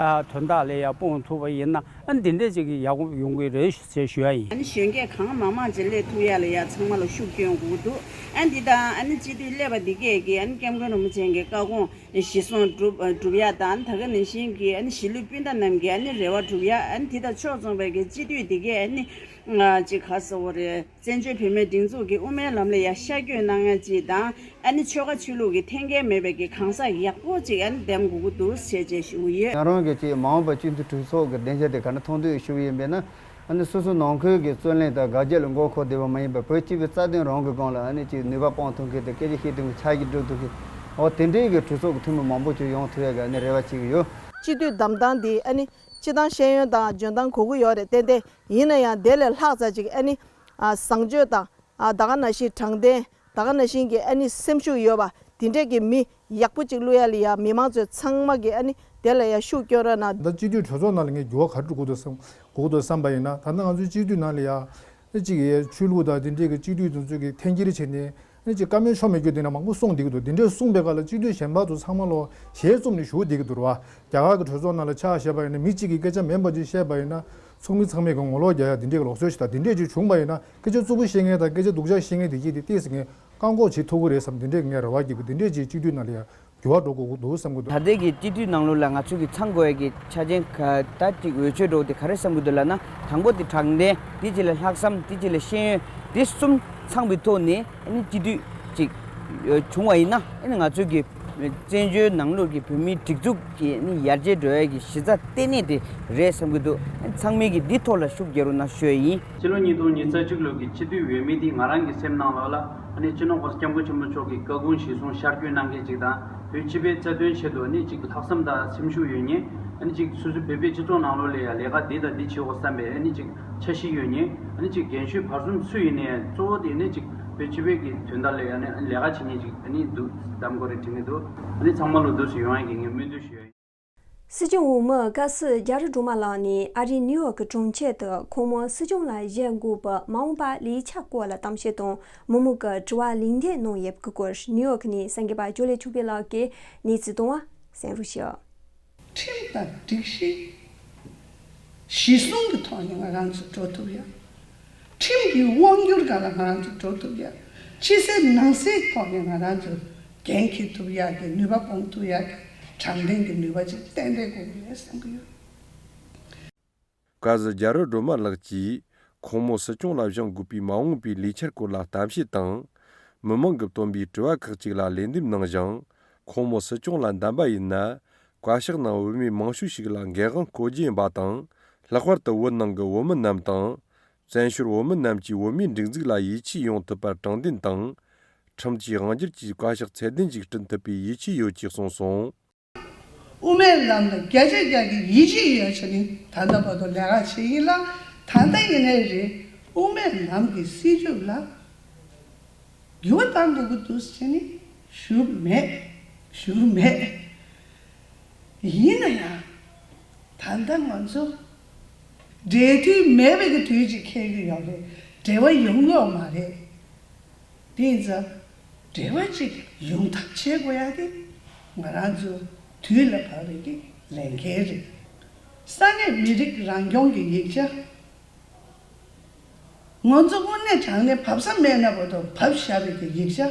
དོན་དག་ལ་ཡང་སྤུངས་ཐུབ་པ་ཡིན་ན་ཨ་ནི་འདི་འདྲས་ཅིག་གི་ཡག་པོ་ཡོང་གི་རེད་ཞེས་ཞུ་ཡ་ཡིན། ཨ་ནི་གཞོན་སྐྱེས་གང་མང་མང་ཅིག་སླེབས་ཐུབ་ཡ་ལ་ཡ་ཚང་མ་ལ་ཤུགས་སྐྱོན་དགོས་ཀྱི་འདུག། ཨ་ནི་འདི་དང་ཨ་ནི་སྤྱི་འཐུས་སླེབས་པ་འདི་གས་ཀྱིས་ཨ་ནི་སྐྱབས་མགོན་རིན་པོ་ཆེ་གི་བཀའ་དགོངས་གཞི་བཟུང་སྒྲུབ་སྒྲུབ་ཡ་དང་ད་ག་ནང་བཞིན་གྱི་ཨ་ནི་གཞིས་ལུས་སྤུན་ཟླ་རྣམས་ཀྱི་ཨ་ནི་རེ་བ་སྒྲུབ་ཡ་ཨ་ནི་དེ་དང་ཕྱོགས་མཚུངས་པའི་གི་སྤྱི་འཐུས་འདི་གས་ཨ་ནི་ཅིག་ག་ཟེར་བ་རེད། བཙན་བྱོལ་བོད་མིའི་སྒྲིག་འཛུགས་ཀྱི་དབུ་མའི་ལམ་ལ་ཡ་ཤར་བསྐྱོད་གནང་ཡ་ཅིག་དང་ཨ་ནི་ཆོལ་ཁ་ཆོས་ལུགས་ཀྱི་འཐེན་འཁྱེར་མེད་པའི་གི་གང་ཟག་ཡག་པོ་ཅིག་ཨ་ནི་འདེམས་དགོས་ཀྱི་འདུག་ཟེར་བྱས་ཞུ་གི་ཡོད། ང་རང་གིས་ཅིག་མ་འོངས་པ་སྤྱི་འཐུས་གྲོས་ཚོགས་ཀྱི་སྡིངས་ཆ་དེ་ག་འདྲ་མཐོང་འདོད་ཞུ་གི་ཡིན་པས་ན། ཨ་ནི་སོ་སོ་ནང་ཁུལ་གྱི་རྩོད་གླེང་དང་དགག་བྱ་ལ་མགོ་འཁོར་བསྡད་པ་མ་ཡིན་པར་བོད་སྤྱི་པའི་རྩ་དོན་རང་གི་སྒང་ལ་ཨ་ནི་ཅིག་ནུས་པ་སྤུངས་ཐུབ་མཁན་དང་སྐད་ཆ་བཤད་ཐུབ་མཁན་ཕྱག་བཞེས་སྒྲུབ་ཐུབ་མཁན་འོ་དེ་འདྲའི་གི་གྲོས་ཚོགས་ཀྱི་འཐུས་མི་མང་པོ་ཅིག་ཡོང་ཐུབ་ཡ་གི་ཨ་ནི་རེ་བ་བྱེད་ཀྱི་ཡོད། སྤྱི་འཐུས་བདམས་སྟངས་འདི་ཨ་ནི་སྤྱི་བཏང་ཤེས་ཡོན་དང་འཇོན་ཐང་དགོས་ཀྱི་ཡོད་རེད་ཏན་ཏན། ཡིན་ན་ཡང་དེ་ལས་ལྷག་ཙམ་ཅིག་ཨ་ནི་ཨ་བཟང་སྤྱོད་དང་ཨ་ད་ག་ནང་བཞིན་དྲང་བདེན། ད་ག་ནང་བཞིན་གྱི་ཨ་ནི་སེམས་ཤུགས་ཡོད་པ་དེ་འདྲས་ཀྱི་མི་ཡག་པོ་ཅིག་བླུག་ཡ་ལ་ཡ་མི་མང་ཚོས་ཚང་མ་གི་ཨ་ནི་དེ་ལ་ཡ་ཤུགས་སྐྱོན་རོགས་གནང་། ད་སྤྱི་འཐུས་གྲོས་ཚོགས་ནང་ལ་ངས་འགྱུར་བ་ག་རེ་འགྲོ་དགོས་འདུག་བསམ་དགོས་ཀྱི་འདུག་བསམ་པ་ཡིན་ན། ད་ལྟ་ང་ཚོའི་སྤྱི་འཐུས་ནང་ལ་ཡ་ ཨ་ནི་གཅིག་གིས་ཆོས་ལུགས་དང་དེ་འདྲས་ཀྱི་སྤྱི་འཐུས་དེ་ཚོ་གིས་འཐེན་འཁྱེར་བྱས་ནས། ཨ་ནི་གཅིག་བཀའ་མོལ་ཆོ་མེད་རྒྱུ་དེ་འདྲ་མང་པོ་གསུངས་བསྡད་ཀྱི་འདུག་དེ་འདྲས་གསུངས་པའི་སྐབས་ལ་སྤྱི་འཐུས་གཞན་པ་ཚོ་ཚང་མ་ལོ་ཞལ་བཙུམ་ནས་བཞུགས་བསྡད་ཀྱི་འདུག་ར་བ། རྒྱ་གར་གྱི་གྲོས་ཚོགས་ནང་ལ་ཆ་བཞག་པ་ཡིན་ན། མི་གཅིག་གིས་སྐད་ཆ་མིན་པ་ཅིག་བཤད་པ་ཡིན་ན། ཚོགས་མི་ཚང་མས་ཀྱི་ངོ་ལོག་རྒྱག་ཡ་དེ་འདྲས་ཀྱི་ལུགས་སྲོལ་ཞིག་དང་། དེ་འདྲས་ཅིག་བྱུང་བ་ཡིན་ན། སྐད་ཆ་རྩུབ་པོ་བཤད་མཁན་དང་སྐད་ཆ་སྡུག་ཅག་བཤད་མཁན་དེ་གྱིས་དེ་ཏོག་ཙམ་ངས་བཀག་འགོག་བྱེད་ཐུབ་ཀྱི་རེད་བསམ། དེ་འདྲས་ངས་རེ་བ་རྒྱག་གི། དེ་འདྲས་ཅིག་སྤྱི་འཐུས་ནང་ལ་ཡ་འགྱུར་བ་འགྲོ་དགོས་ཀྱི་འདུག་བསམ་གྱི་འདུག་ད་ལྟའི་གི་སྤྱི་འཐུས་ནང་ལོགས་ལ་ང་ཚོ་གི་ཚང་དགོས་ཡ་གི་ཆ་རྐྱེན་ག་ད་ཅིག་འོས་ཆོས་འགྲོ་དེ་ག་རེ་བསམ་གྱི་འདུག་ལབ་ན། དང་པོ་དེ་དྲང་བདེན། དེ་རྗེས་ལ་ལྷག་བསམ། དེ་རྗེས་ལ་ཤེས་ཡོན། དེ་གསུམ་ཚང་བའི་ཐོག་ནས་ཨ་ནི་སྤྱི་འཐུས་ཅིག་བྱུང་བ་ཡིན་ན། ཨ་ནི་ང་ཚོ་གི་བཙན་བྱོལ་ནང་ལོགས་ཀྱི་བོད་མིའི་སྒྲིག་འཛུགས་ཀྱི་ཨ་ནི་ཡར་རྒྱས་འགྲོ་ཡ་གི་གཞི་རྩ་ལྟེ་གནས་དེ་རེད་བསམ་གྱི་འདུག་ཨ་ནི་ཚང་མས་གི་འདི་ཐོག་ལ་ཤུགས་རྒྱག་རོགས་གནང་ཞུ་ཡ་ཡིན། ཕྱི་ལོ་ཉིས་སྟོང་ཉི་ཤུ་རྩ་གཅིག་ལོ་གི་སྤྱི་འཐུས་འོས་མི་འདི་ང་རང་གི་སེམས་ནང་ལོགས་ལ། ཨ་ནི་སྤྱི་ནོར་༸གོང་ས་༸སྐྱབས་མགོན་ཆེན་པོ་མཆོག་གི་བཀའ་དགོངས་གཞིར་བཟུང་ཤར་བསྐྱོད་གནང་མཁན་ཅིག་དང་། བོད་སྤྱི་པའི་རྩ་དོན་ཆེད་དུ་ཨ་ནི་ཅིག་ལྷག་བསམ་དང་སེམས་ཤུགས་ཡོད་མཁན། ཨ་ནི་ཅིག་སོ་སོའི་བོད་པའི་སྤྱི་ཚོགས་ནང་ལོགས་ལ་ཡང་ལས་ཀ་འདི་དང་འདི་བྱེད་དགོས་བསམ་པའི་ཨ་ནི་ཅིག་འཆར་གཞི་ཡོད་མཁན། ཨ་ནི་ཅིག་རྒན་གཞོན་བར་གསུམ་སུ་ཡིན་ནའི་གཙོ་བོ་དེ་ཨ་ནི་ཅིག་བོད་སྤྱི་པའི་གི་དོན་དག་ལ་ཡང་ཨ་ནི་ལས་ཀ་བྱེད་མཁན་ཅིག་ཨ་ནི་འདུག་གདམ་དགོས་རེད་དྲན་གྱི་འདུག་ཨ་ནི་ཚང་མ་ལོ་འདུག་སེ་ཡོང་ཡ་གི་ངས་སྨོན་འདུན་ཞུ་ཡ་ཡིན། སྲིད་སྐྱོང་འོག་མི་སྐལ་བཟང་རྒྱ་རི་སྒྲོལ་མ་ལགས་ནས་ཨ་རིའི་ནིའུ་ཡོག་གི་གྲོང་ཁྱེར་དུ་ཁོང་མོ་སྲིད་སྐྱོང་ལ་བཞེངས་དགོས་པའི་མ་འོངས་པ་ལས་འཆར་སྐོར་ལ་གཏམ་བཤད་དང་མི་མང་གི་དྲི་བ་ལན་འདེབས་གནང་ཡོད་པའི་སྐོར་ནིའུ་ཡོག་ནས་གསར་འགོད་པ་ཇོ་ལེ་ཕྱུག་པོ་ལགས་ཀྱིས་གནས་ཚུལ་བཏང་བ་གསན་རོགས་ཞུ། ཁྲིམས་དང་སྒྲིག་གཞི་གཞི་བཟུང་གི་ཐོག་ནས་ང་རང་ཚོ་འགྲོ་ཐུབ་ཡ། ཁྲིམས་ཀྱི་དབང་སྒྱུར་སྒང་ལ་ང་རང་ཚོ་འགྲོ་ཐུབ་ཡ། ཕྱི་གསལ་ནང་གསལ་ཐོག་ནས་ང་རང་ཚོ་འགན་འཁྱེར་ཐུབ་ཡ་གི་ནུས་པ་སྤུངས་ཐུབ་ཡ་གི་དྲང་བདེན་གྱི་ནུས་པ་ཅིག་ཏན་ཏན་དགོས་ཀྱི་རེད་བསམ་གྱི་ཡོད། སྐལ་བཟང་རྒྱ་རི་སྒྲོལ་མ་ལགས་ཀྱིས་ཁོང་མོ་སྲིད་སྐྱོང་ལ་བཞེངས་དགོས་པའི་མ་འོངས་པའི་ལས་འཆར་སྐོར་ལ་གཏམ་བཤད་དང་། མི་མང་གིས་བཏོན་པའི་དྲི་བ་ཁག་ཅིག་ལ་ལན་འདེབས་གནང་ཞིང་། ཁོང་མོ་སྲིད་སྐྱོང་ལ་འདེམས་པ་ཡིན་ན། བཀའ་ཤག་ནང་བོད་མི་མང་ཤོས་ཤིག་ལ་འགན་དབང་བསྐོ་རྒྱུ་ཡིན་པ་དང་། ལྷག་པར་དུ་བོད་ནང་གི་བོད་མི་རྣམས་དང་། བཙན་བྱོལ་བོད་མི་རྣམས་ཀྱིས་བོད་མིའི་སྒྲིག་འཛུགས་ལ་ཡིད་ཆེས་ཡོང་ཐུབ་པར་དྲང་བདེན་དང་། ཁྲིམས་ཀྱི་དབང་སྒྱུར་གྱི་བཀའ་ཤག་ཚད་ལྡན་ཞིག་བསྐྲུན་ཐུབ་པའི་ཡིད་ཆེས་ཡོད་ཅེས་གསུངས་སོང་། དབུ་མའི་ལམ་ལ་བརྒྱ་ཆ་བརྒྱ་གི་ཡིད་ཆེས་ཡོད་བྱས་ནས་ད་ལྟ་བར་དུ་ལས་ཀ་བྱེད་ཀྱི་ཡིན་ལ། ད་ལྟ་ཡིན་ནའི་རེད། དབུ་མའི་ལམ་གྱི་སྲིད་བྱུས་ལ་འགྱུར་བ་གཏང་དགོས་ཀྱི་འདུག་ཟེར་ནས་ཞུ་མེད། ཞུ་མེད། ཡིན་ན་ཡང་ད་ལྟ་ང་ཚོ་འབྲེལ་མཐུད་མེད་པའི་གི་དུས་ཅིག་འཁེལ་གྱི་ཡོད་རེད། འབྲེལ་བ་ཡོང་གི་ཡོད་མ་རེད། དེ་ཡིན་ཙང་འབྲེལ་བ་ཅིག་ཡོང་ཐབས་བྱེད་དགོས་ཡ་དེ་ང་རང་ཚོ་དུས་ལ་བབ་པའི་གི་ལས་འགན་རེད། ས་གནས་མི་རིགས་རང་སྐྱོང་གི་ཡིག་ཆ། ང་ཚོ་དངོས་གནས་དྲང་གནས་བབས་ས་མེད་ན་བར་དུ་བབས་བཞག་པའི་གི་ཡིག་ཆ།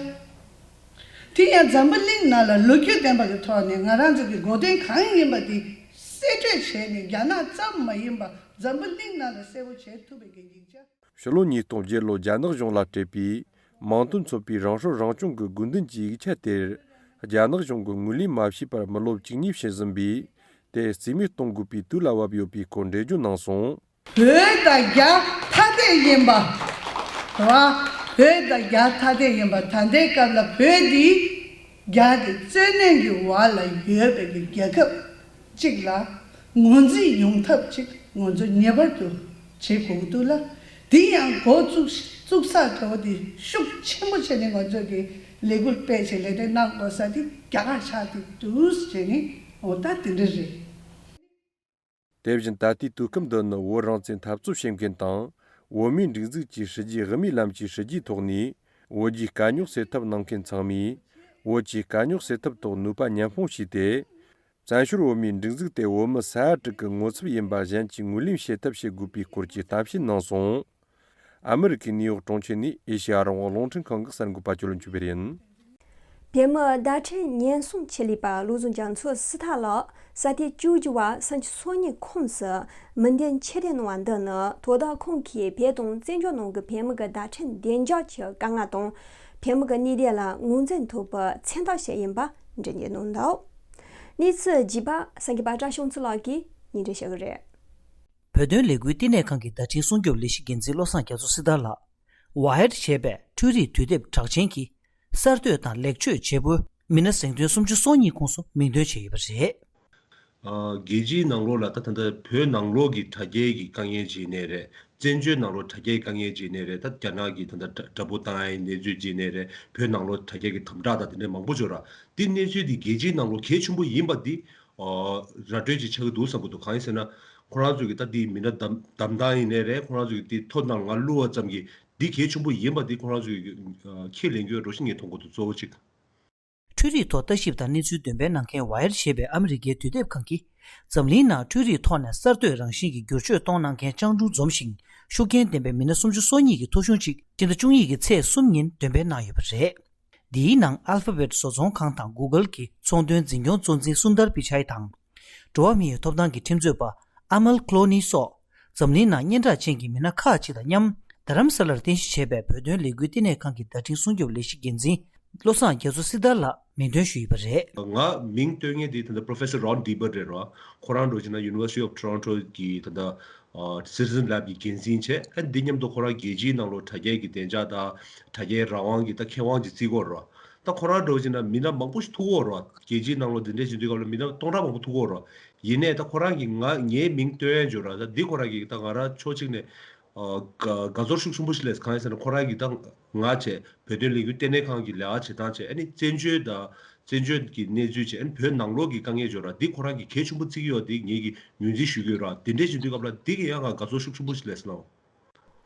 དེ་ཡང་འཛམ་བུ་གླིང་ནང་ལ་ལོ་རྒྱུས་ལྡན་པ་གི་ཐོག་ནས་ང་རང་ཚོ་གི་འགོག་རྐྱེན་གང་ཡིན་པ་དེ་གསེད་བཀྲོལ་བྱས་ནས། རྒྱ་ནག་ཙམ་མ་ཡིན་པ་འཛམ་བུ་གླིང་ནང་ལ་གསལ་པོ་བྱེད་ཐུབ་པའི་གི་ཡིག་ཆ། ཕྱི་ལོ་ཉིས་སྟོང་བརྒྱད་ལོར་རྒྱ་ནག་གཞུང་ལ་སྤྲད་པའི་མིང་དོན་མཚུངས་པའི་རང་སྲོག་རང་སྐྱོང་གི་དགོས་འདུན་གྱི་ཡིག་ཆ་དེར། རྒྱ་ནག་གཞུང་གིས་ངོས་ལེན་མ་བྱས་པར་མི་ལོ་བཅུ་གཉིས་ཕྱིན་ཟིན་པས། དེ་རྩིས་མེད་གཏོང་དགོས་པའི་དུས་ལ་བབ་ཡོད་པའི་སྐོར་འགྲེལ་བརྗོད་གནང་སོང་། བོད་དང་རྒྱ་ཐ་དད་ཡིན་པ། རེད་བ། བོད་དང་རྒྱ་ཐ་དད་ཡིན་པ། ད་ལྟའི་སྐབས་ལ་བོད་འདི་རྒྱ་གི་བཙན་གནོན་གྱི་འོག་ལ་ཡོད་པའི་གི་རྒྱལ་ཁབ་ཅིག་ལ་ངོས་འཛིན་ཡོང་ཐབས་ཅིག་ང་ཚོ་ངེས་པར་དུ་བྱེད་དགོས་ཀྱི་འདུག་ལ། འདི་ཡང་འགོ་བཙུགས་བཙུགས་ས་འདྲ་བོ་དེ་ཤུགས་ཆེན་པོ་བྱས་ནས་ང་ཚོ་གི་ལས་འགུལ་སྤེལ་བྱས་ལས་དོན་གནང་དགོས་ས་དེ་རྒྱ་གར་ཆགས་ཀྱི་འདུག་ཟེར་ནས། འོ་ད་དེ་འདྲ་རེད། དེ་བཞིན་ད་ལྟའི་དུས་སྐབས་འདི་ནི་བོད་རང་བཙན་འཐབ་རྩོད་བྱེད་མཁན་དང་། བོད་མིའི་སྒྲིག་འཛུགས་ཀྱི་སྲིད་ཇུས་དབུ་མའི་ལམ་གྱི་སྲིད་ཇུས་ཐོག་ནས་བོད་རྒྱའི་དཀའ་རྙོག་སེལ་ཐབས་གནང་མཁན་ཚང་མས། བོད་ཀྱི་དཀའ་རྙོག་སེལ་ཐབས་ཐོག་ནུས་པ་མཉམ་སྤུངས་བྱས་ཏེ། བཙན་བྱོལ་བོད་མིའི་སྒྲིག་འཛུགས་དེ་བོད་མི་ས་ཡ་དྲུག་གི་ངོ་ཚབ་ཡིན་པ་གཞན་གྱིས་ངོས་ལེན་བྱེད་ཐབས་བྱེད་དགོས་པའི་སྐོར་གྱི་གཏམ་བཤད་གནང་སོང་། ཨ་མི་རི་ཀའི་ནིའུ་ཡོག་གྲོང་ཁྱེར་ནས་ཨེ་ཤེ་ཡ་རང་དབང་རླུང་འཕྲིན་ཁང་གི་གསར་འགོད་པ་ཇོ་ལོ་ཆོས་འཕེལ་ཡིན། བོད་མིའི་བརྡ་འཕྲིན་ཉེན་སྲུང་ཆེད་ལས་པ་བློ་བཟང་རྒྱ་མཚོ་སི་ཐན་ལགས་ས་ཐིག་བཅུ་བཅུ་བ་ས་ཆ་སོ་གཉིས་ཁོངས་སུ་མི་འདེམས་ཕྱིར་འཐེན་གནང་བ་འདི་ནི་དོ་བདག་ཁོང་གིས་བོད་དང་བཙན་བྱོལ་ནང་གི་བོད་མི་གི་བརྡ་འཕྲིན་བདེ་འཇགས་ཀྱི་དཀའ་ངལ་དང་། བོད་མི་གི་གནས་སྡུད་ལ་ངོས་འཛིན་ཐུབ་པའི་མཚན་རྟགས་ཤིག་ཡིན་པ་འགྲེལ་བརྗོད་གནང་འདུག་གནས་ཚུལ་རྒྱས་པ་གསར་འགོད་པ་བཀྲ་ཤིས་ཚེ་ལགས་ཀྱིས་སྙན་སྒྲོན་ཞུ་གི་རེད། བོད་དོན་ལས་འགུལ་བསྟི་གནས་ཁང་གི་བརྡ་འཕྲིན་སྲུང་སྐྱོབ་ལས་གཞི་འགན་འཛིན་བློ་བཟང་རྒྱ་མཚོ་སི་ཐན་ལགས། ཝའེར་ཞེས་པའི་འཕྲུལ་རིག་དུས་དེབ་གྲགས་ཅན་གྱི་གསར་གཏོད་དང་ལེགས་བཅོས་བྱེད་པོའི་མི་སྣ་གཟེངས་ཐོན་སུམ་ཅུ་སོ་གཉིས་ཁོངས་སུ་མིང་འདོན་བྱས་ཡོད་པ་རེད། ཨ། རྒྱལ་སྤྱིའི་ནང་ལོགས་ལ་ད་ད་ལྟ་བོད་ནང་ལོགས་ཀྱི་དྲ་རྒྱའི་གི་དཀའ་ངལ་ཅིག་ཡིན་ནའི་རེད། བཙན་བྱོལ་ནང་ལོགས་དྲ་རྒྱའི་དཀའ་ངལ་ཅིག་ཡིན་ནའི་རེད། ད་རྒྱ་ནག་གི་ད་ལྟ་དགྲ་དགྲ་སྦོ་བཏང་ཡའི་གནས་ཚུལ་ཅིག་ཡིན་ནའི་རེད། བོད་ནང་ལོགས་དྲ་རྒྱ་གི་དམ་དྲག་དང་དེ་འདྲའི་མང་པོ་ཡོད་ར། དེ་གནས་ཚུལ་དེ་རྒྱལ་སྤྱིའི་ནང་ལོགས་གལ་ཆེན་པོ་ཡིན་པ་དེ། ཨ། ར་སྤྲོད་ཅིག་ཆགས་ཀྱི་འདུག་བསམ་གྱི་འདུག་གང་ཡིན་ཟེར་ན། ཁོ་རང་ཚོ་གི་ད་དེ་མི་སྣ་བདམས་བདམས་སྟངས་ཡིན་ནའི་རེད། ཁོ་རང་ཚོ་གི་དེ་ཐོ་ནང་ང་བླུགས་པ་ཙམ་གྱིས་འདི་གལ་ཆེན་པོ་ཡིན་པ་འདི་ཁོ་རང་ཚོ་གི་ཁས་ལེན་གྱི་ཡོད་འགྲོ་ཞིག་ངས་མཐོང་གི་འདུག་གཙོ་བོ་གཅིག་འཕྲུལ་རིག་ཐོག་ལྟ་ཞིབ་དང་གནས་ཚུལ་འདོན་སྤེལ་གནང་མཁན་ཝའེར་ཞེས་པའི་ཨ་མི་རི་ཀའི་དུས་དེབ་ཁང་གིས། འཛམ་གླིང་ནང་འཕྲུལ་རིག་ཐོག་ནས་གསར་གཏོད་རང་བཞིན་གྱི་བསྒྱུར་བཅོས་གཏོང་གནང་མཁན་སྤྱང་གྲུང་འཛོམས་ཤིང་ཤུགས་རྐྱེན་ལྡན་པའི་མི་སྣ་སུམ་ཅུ་སོ་གཉིས་ཀྱི་ཐོ་གཞུང་ཅིག་སྤྱི་ཟླ་བཅུ་གཉིས་ཀྱི་ཚེས་གསུམ་ཉིན་འདོན་སྤེལ་གནང་ཡོད་པ་རེད། འདིའི་ནང་Alphabet་བཟོ་ཚོང་ཁང་དང་Google་གྱི་ཚོང་དོན་འཛིན་སྐྱོང་གཙོ་འཛིན་སུན་དར་པི་ཆའི་དང་། འགྲོ་བ་མིའི་ཐོབ་ཐང་གི་ཁྲིམས་རྩོད་པ་ཨ་མལ་ཁོ་ལོ་ནི་སོགས། འཛམ་གླིང་ནང་སྙན་གྲགས་ཅན་གྱི་མི་སྣ་ཁག་ཅིག་དང་མཉམ། རྡ་རམ་ས་ལར་རྟེན་གཞི་བྱས་པའི་བོད་དོན་ལས་འགུལ་བསྟི་གནས་ཁང་གི་བརྡ་འཕྲིན་སྲུང་སྐྱོབ་ལས་གཞི་འགན་འཛིན་བློ་བཟང་རྒྱ་མཚོ་སྲི་ཐར་ལགས་མིང་འདོན་ཞུས་ཡོད་པ་རེད། ང་མིང་བཏོན་མཁན་དེ་ད་ལྟ་Professor Ron Dibert་རེད་རོ། ཁོ་རང་འགྲོ་བྱས་ན་University of Toronto་གི་ད་ལྟ་Citizen Lab་གི་འགན་འཛིན་བྱས། ཨ་འདི་མཉམ་དུ་ཁོ་རང་རྒྱལ་སྤྱིའི་ནང་ལོགས་དྲ་རྒྱའི་གི་བདེ་འཇགས་དང་དྲ་རྒྱའི་རང་དབང་གི་ད་ཁེ་དབང་ཅིག་བརྩི་གི་ཡོད་རོ། ད་ཁོ་རང་འགྲོ་བྱས་ན་མི་སྣ་མང་པོ་ཞིག་ཐུག་གི་ཡོད་རོ། རྒྱལ་སྤྱིའི་ནང་ལོགས་འདི་འདྲས་བྱེད་དུས་སྐབས་ལ་མི་སྣ་སྟོང་ཕྲག་མང་པོ་ཐུག་གི་ཡོད་རོ། ཡིན་ནའི་ད་ཁོ་རང་གིས་ང་ངའི་མིང་བཏོན་ཡས་འཇོག་ར། ད་འདི་ཁོ་རང་གིས་ད་ང་རང་ཕྱོགས་གཅིག་ནས་ཨ་དགའ་དགའ་ཚོར་ཤུགས་ཆེན་པོ་ཞིག་སླེབས། གང་ཡིན་ཟེར་ན་ཁོ་རང་གིས་ད་ང་བྱས་བོད་དོན་ལས་འགུལ་ལྟེ་གནས་ཁང་གི་ལས་ཀ་བྱེད་སྟངས་བྱས། ཨ་ནི་བཙན་བྱོལ་དང་བཙན་བྱོལ་གྱི་གནས་ཚུལ་བྱས། ཨ་ནི་བོད་ནང་ལོགས་ཀྱི་དཀའ་ངལ་འཇོག་ར། འདི་ཁོ་རང་གིས་གལ་ཆེན་པོ་བརྩི་གི་ཡོད། འདི་ངེད་ཀྱིས་ངོས་འཛིན་ཞུ་གི་ཡོད་ར། དེ་འདྲས་བྱེད་དུས་སྐབས་ལ་འདི་གིས་ཡང་ང་དགའ་ཚོར་ཤུགས་ཆེན་པོ་ཞིག་སླེབས་སོང་།